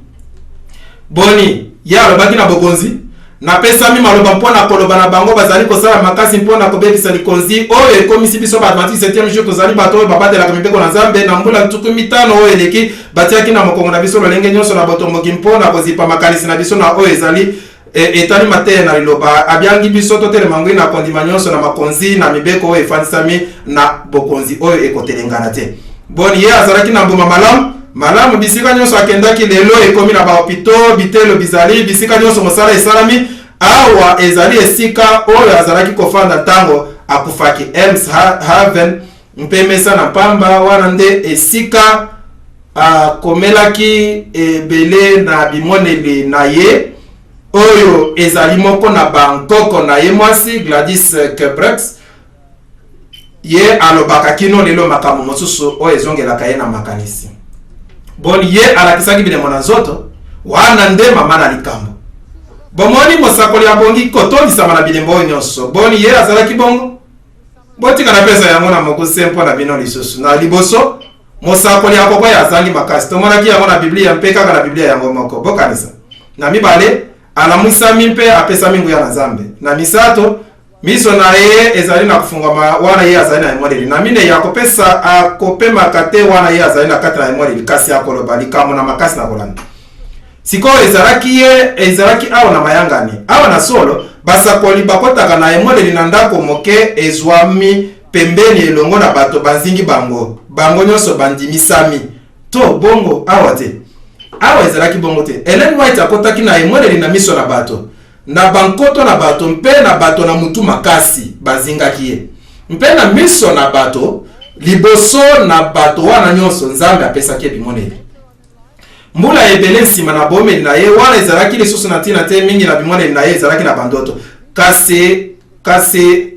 Boni, ye alobaki na bokonzi? Napesami maloba mpo na koloba na bango bazali kosala makasi mpo na kobebisa likonzi oyo ekomisi biso ba Adventiste Septième Jour. Tozali bato oyo babatelaka mibeko na Nzambe. Na mbula 50 oyo eleki, batiaki na mokongo na biso lolenge nyonso na botomboki mpo na kozipa makanisi na biso na oyo ezali e, etali mateya na liloba. Abiangi biso totelema ngwi na kondima nyonso na makonzi na mibeko oyo efandisami na bokonzi oyo ekotelengana te. Boni, ye azalaki na mbuma malamu? Malamu, bisika nyonso akendaki. Lelo ekomi na bahopito, bitelo bizali, bisika nyonso mosala esalami. Awa ezali esika oyo azalaki kofanda ntango akufaki, Elms Haven, mpe mesa na mpamba wana nde esika akomelaki ebele na bimoneli na ye. Oyo ezali moko na bankoko na ye mwasi, Gladys Kebrex. Ye alobaka kino lelo makambo mosusu oyo ezongelaka ye na makanisi. Boni, ye alakisaki bilembo na nzoto? Wana nde mama na likambo. Bomoni, mosakoli abongi kotondisama na bilembo oyo nyonso. Boni, ye azalaki bongo? Botika napesa yango na mokuse mpo na bino lisusu. Na liboso, mosakoli akokwea azangi makasi. Tomonaki yango na Biblia mpe kaka na Biblia yango moko. Bokanisa. Na mibale, alamwisami mpe apesami nguya na Nzambe. Na misato, Miso na ye ezali na kofungwama wana ye azali na emoneli. Na minei, akopesa, akopemaka te wana ye azali na kati na emoneli, kasi akoloba likambo na makasi na kolanda. Sikoyo ezalaki ye, ezalaki awa na mayangani. Awa na solo, basakoli bakotaka na emoneli na ndako moke ezwami pembeni elongo na bato banzingi bango. Bango nyonso bandimisami. To, bongo, awa te. Awa ezalaki bongo te. Ellen White akotaki na emoneli na miso na bato. Na bankoto na bato mpe na bato na mutu makasi bazingaki ye, mpe na miso na bato, liboso na bato wana nyonso, Nzambe apesaki ye bimoneli. Mbula ebele nsima na boumeli na ye, wana ezalaki lisusu na ntina te, mingi na bimoneli na ye ezalaki na bandoto, kasi, kasi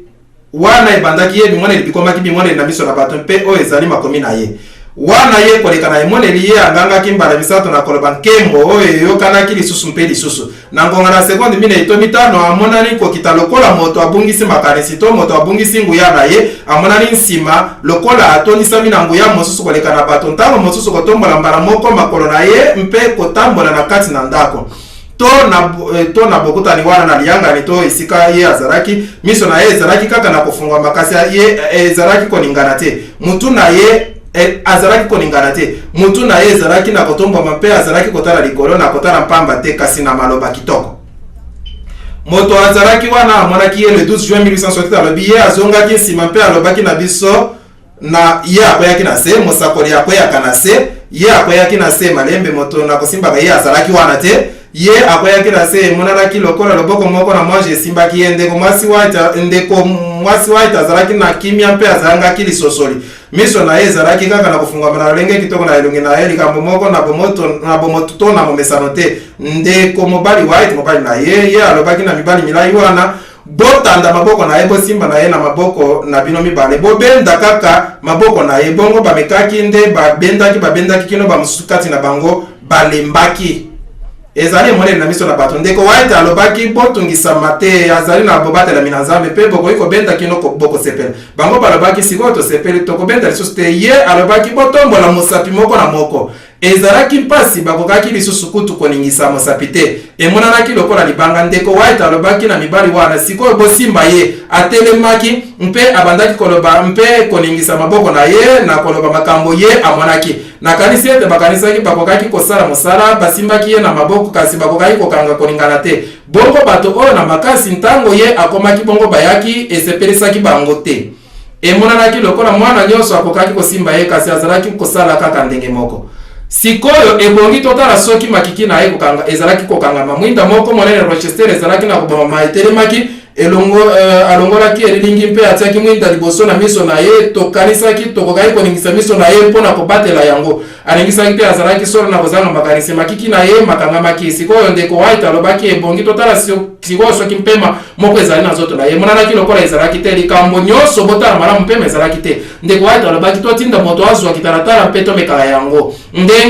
Wana ebandaki ye bimoneli bikomaki bimoneli na miso na bato, mpe oyo ezali makomi na ye. Wana ye koleka na emoneli, ye angangaki mbala misato na koloba nkembo, oyo eyokanaki lisusu mpe lisusu. Na ngonga na sekonde minei to mitano, amonani kokita lokola moto abungisi makanisi to moto abungisi nguya na ye, amonani nsima lokola atondisami na nguya mosusu koleka na bato, ntango mosusu kotombola mbala moko makolo na ye mpe kotambola na kati na ndako. To na, eh, to na bokutani wana na liyangani to esika ye azalaki, miso na ye ezalaki kaka na kofungwama, kasi ye eh, ezalaki koningana te. Mutu na ye eh, azalaki koningana te. Mutu na ye ezalaki na kotombwama mpe azalaki kotala likolo, na kotala mpamba te, kasi na maloba kitoko. Moto azalaki wana amonaki ye le 12 juin 1868, alobi ye azongaki nsima mpe alobaki na biso na ye akweyaki na se, mosakoli akweyaka na se, ye akweyaki na se malembe, moto na kosimbaka ye azalaki wana te, ye akweyaki na se, emonanaki lokola loboko moko na mwanje esimbaki ye. Ndeko mwasi White, ndeko mwasi White azalaki na kimia mpe azangaki lisosoli. Miso na ye ezalaki kaka na kofungwama na lolenge kitoko na elongi na ye, likambo moko na bomoto, na bomoto to na momesano te. Ndeko mobali White, mobali na ye, ye alobaki na mibali milai wana, Botanda maboko na ye, bosimba na ye na maboko na bino mibale, bobenda kaka maboko na ye. Bongo bamekaki nde babendaki, babendaki kino bamosusu kati na bango balembaki. Ezali emoneli na miso na bato. Ndeko White alobaki, Botungisama te, azali na bobatelami na Nzambe, mpe bokoki kobenda kino bokosepela. Bango balobaki, Sikoyo tosepeli, tokobenda lisusu te. Ye alobaki, Botombola mosapi moko na moko. Ezalaki mpasi, bakokaki lisusu kutu koningisa mosapi te. Emonanaki lokola libanga. Ndeko White alobaki na mibali wana, Sikoyo bosimba ye. Atelemaki mpe abandaki koloba mpe koningisa maboko na ye na koloba makambo ye amonaki. Nakanisi ete bakanisaki bakokaki kosala mosala, basimbaki ye na maboko, kasi bakokaki kokanga koningana te. Bongo bato oyo na makasi, ntango ye akomaki bongo bayaki, esepelisaki bango te. Emonanaki lokola mwana nyonso akokaki kosimba ye, kasi azalaki kosala kaka ndenge moko. Sikoyo ebongi totala soki makiki na ye kokanga, ezalaki kokangama. Mwinda moko monene Rochester ezalaki na kobomama etelemaki elongo, uh, alongolaki elilingi mpe atiaki mwinda liboso na miso na ye. Tokanisaki tokokaki koningisa miso na ye mpo na kobatela yango. Aningisaki mpe azalaki solo na kozanga makanisi. Makiki na ye makangamaki. Sikoyo, Ndeko White alobaki, ebongi totala sikoyo soki mpema moko ezali na nzoto na ye. Emonanaki lokola ezalaki te. Likambo nyonso, botala malamu, mpema ezalaki te. Ndeko White alobaki, totinda moto azwa kitalatala mpe tomekaka yango. Nde,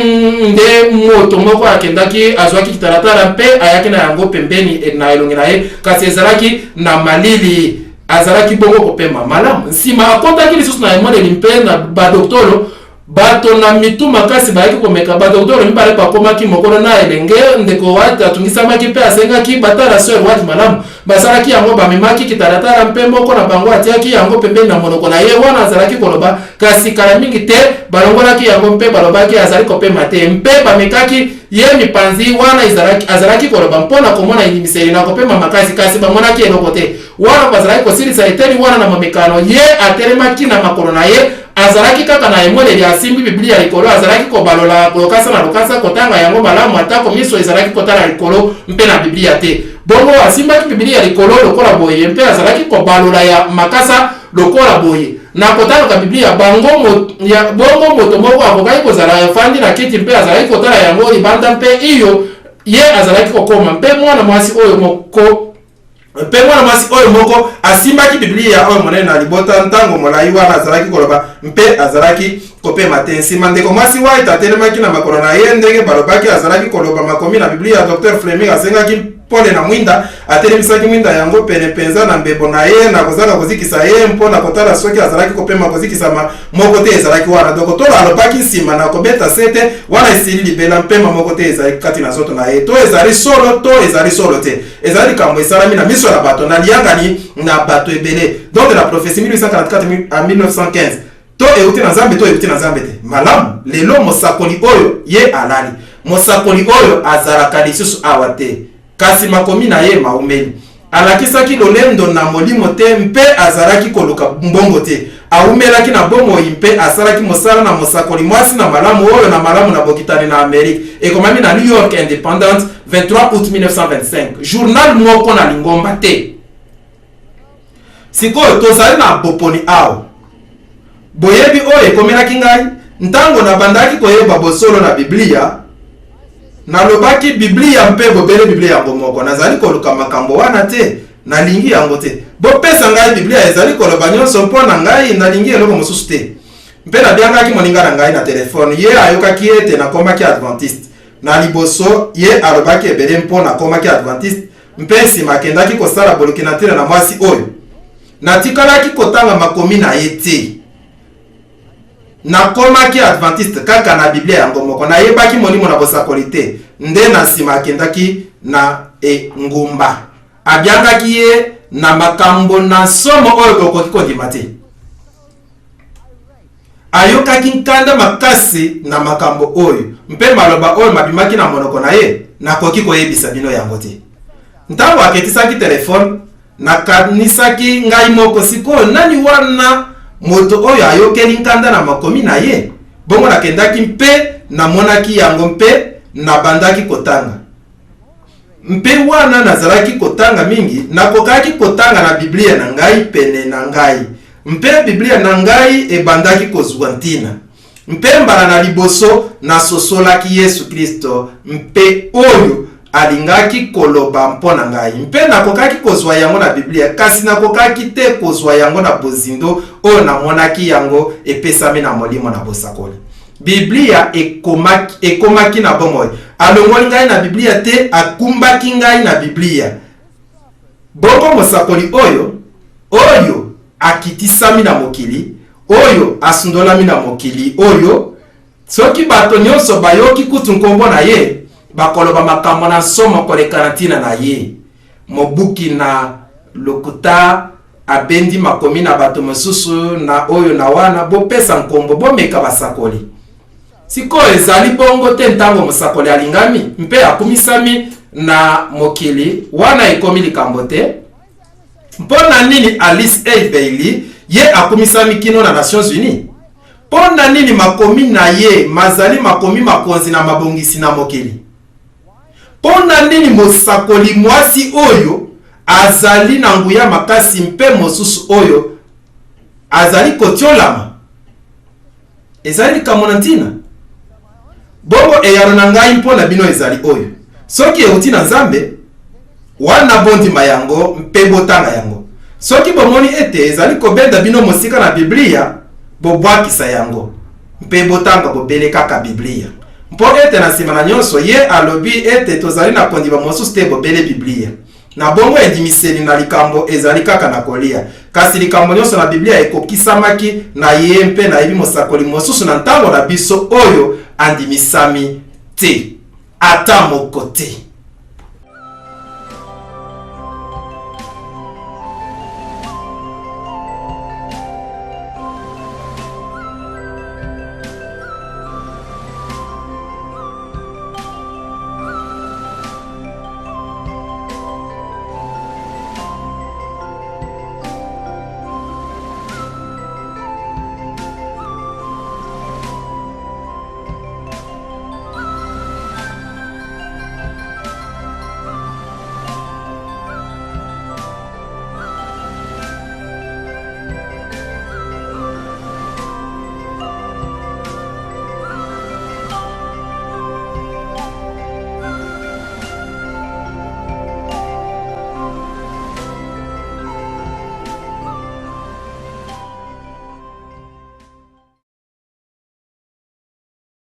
nde moto moko akendaki, azwaki kitalatala mpe ayaki na yango pembeni na elongi na ye, kasi ezalaki na malili. Azalaki bongo kopema malamu. Nsima akotaki lisusu na emoneli mpe na badoktolo Bato na mitu makasi bayaki komeka. Badokitolo mibale bakomaki mokolo na elenge ndeko White atungisamaki mpe asengaki batala Sœur White malamu. Basalaki yango, bamemaki kitalatala mpe moko na bango atiaki yango pembeni na monoko na ye wana azalaki koloba, kasi kala mingi te balongolaki yango mpe balobaki azali kopema te, mpe bamekaki ye mipanzi wana azalaki koloba mpo na komona endimiseli na kopema makasi, kasi bamonaki eloko te. Wana bazalaki kosilisa eteni wana na momekano, ye atelemaki na makolo na ye, azalaki kaka na emoneli, asimbi Biblia likolo, azalaki kobalola lokasa na lokasa, kotanga yango malamu, atako miso ezalaki kotala likolo mpe na Biblia te. Bongo asimbaki Biblia likolo lokola boye, mpe azalaki kobalola ya makasa lokola boye, na kotangaka Biblia. Bango mo, ya, bongo moto moko akokaki kozala afandi na kiti mpe azalaki kotala yango libanda, mpe iyo, ye azalaki kokoma, mpe mwana mwasi oyo moko Mpe mwana mwasi oyo moko asimbaki Biblia oyo monene na libota ntango molai wana azalaki koloba mpe azalaki kopema te. Nsima ndeko mwasi White atelemaki na makolo na ye, ndenge balobaki, azalaki koloba makomi na Biblia. Dr. Fleming asengaki pole na mwinda, atelemisaki mwinda yango pene mpenza na mbebo na ye na kozanga kozikisa ye mpo na kotala soki azalaki kopema. Kozikisama moko te ezalaki wana. Dokotolo alobaki nsima na kobeta sete, Wana esili libela, mpema moko te ezali kati na nzoto na ye. To ezali solo to ezali solo te. Ezali likambo esalami na miso na bato, na liyangani na bato ebele. Don de la prophetie, 1844 à 1915. To euti na Nzambe to euti na Nzambe te. Malamu, lelo mosakoli oyo ye alali. Mosakoli oyo azalaka lisusu awa te, kasi makomi na ye maumeli. Alakisaki lolendo na molimo te mpe azalaki koluka mbongo te. Awumelaki na bomoi mpe asalaki mosala na mosakoli mwasi na malamu oyo na malamu na bokitani na Amerique. Ekomami na New York Independent, 23 aout 1925. Journal moko na lingomba te. Sikoyo tozali na boponi awa. Boyebi oyo ekomelaki ngai ntango nabandaki koyeba bosolo na Biblia? Nalobaki, Biblia mpe bobele Biblia yango moko. Nazali koluka makambo wana te. Nalingi yango te. Bopesa ngai Biblia, ezali koloba nyonso mpo na ngai. Nalingi eloko mosusu te. Mpe nabiangaki moninga na ngai na telefone. Ye ayokaki ete nakomaki Adventiste. Na liboso, ye alobaki ebele mpo nakomaki Adventiste, mpe nsima akendaki kosala boluki na ntina na mwasi oyo. Natikalaki kotanga makomi na ye te. Nakomaki Adventiste kaka na Biblia yango moko. Nayebaki molimo na bosakoli te. Nde na nsima akendaki na engumba. Abiangaki ye na makambo na nsomo oyo bokoki kondima te. Ayokaki nkanda makasi na makambo oyo, mpe maloba oyo mabimaki na monoko na ye, nakoki koyebisa bino yango te. Ntango aketisaki telefone, nakanisaki ngai moko, Sikoyo, nani wana moto oyo ayokeli nkanda na makomi na ye? Bongo nakendaki mpe namonaki yango mpe nabandaki kotanga. Mpe wana nazalaki kotanga mingi, nakokaki kotanga na Biblia na ngai pene na ngai, mpe Biblia na ngai ebandaki kozua ntina. Mpe mbala na liboso nasosolaki Yesu Klisto mpe oyo Alingaki koloba mpo na ngai. Mpe nakokaki kozua yango na Biblia, kasi nakokaki te kozua yango na bozindo oyo namonaki yango epesami na Molimo na bosakoli. Biblia ekomaki, ekomaki na bomoi. Alongoli ngai na Biblia te, akumbaki ngai na Biblia. Bongo mosakoli oyo, oyo akitisami na mokili, oyo asundolami na mokili oyo, soki bato nyonso bayoki kutu nkombo na ye, bakoloba makambo na nsomo koleka na ntina na ye. Mobuki na lokuta abendi makomi na bato mosusu na oyo na wana, bopesa nkombo, bomeka basakoli. Sikoyo ezali bongo te ntango mosakoli alingami mpe akumisami na mokili, wana ekomi likambo te. Mpo na nini Alice A. Bailey ye akumisami kino na Nations Unies? Mpo na nini makomi na ye mazali makomi makonzi na mabongisi na mokili? Mpo na nini mosakoli mwasi oyo azali na nguya makasi mpe mosusu oyo azali kotiolama? Ezali likambo na ntina. Bongo eyano na ngai mpo na bino ezali oyo, soki euti na Nzambe, wana bondima yango mpe botanga yango. Soki bomoni ete ezali kobenda bino mosika na Biblia, bobwakisa yango mpe botanga bobele kaka Biblia. Mpo ete na nsima na nyonso, ye alobi ete tozali na kondima mosusu te bobele Biblia. Na bongo endimiseli na likambo ezali kaka na kolia. Kasi likambo nyonso na Biblia ekokisamaki na ye, mpe nayebi mosakoli mosusu na ntango na biso oyo andimisami te. Ata moko te.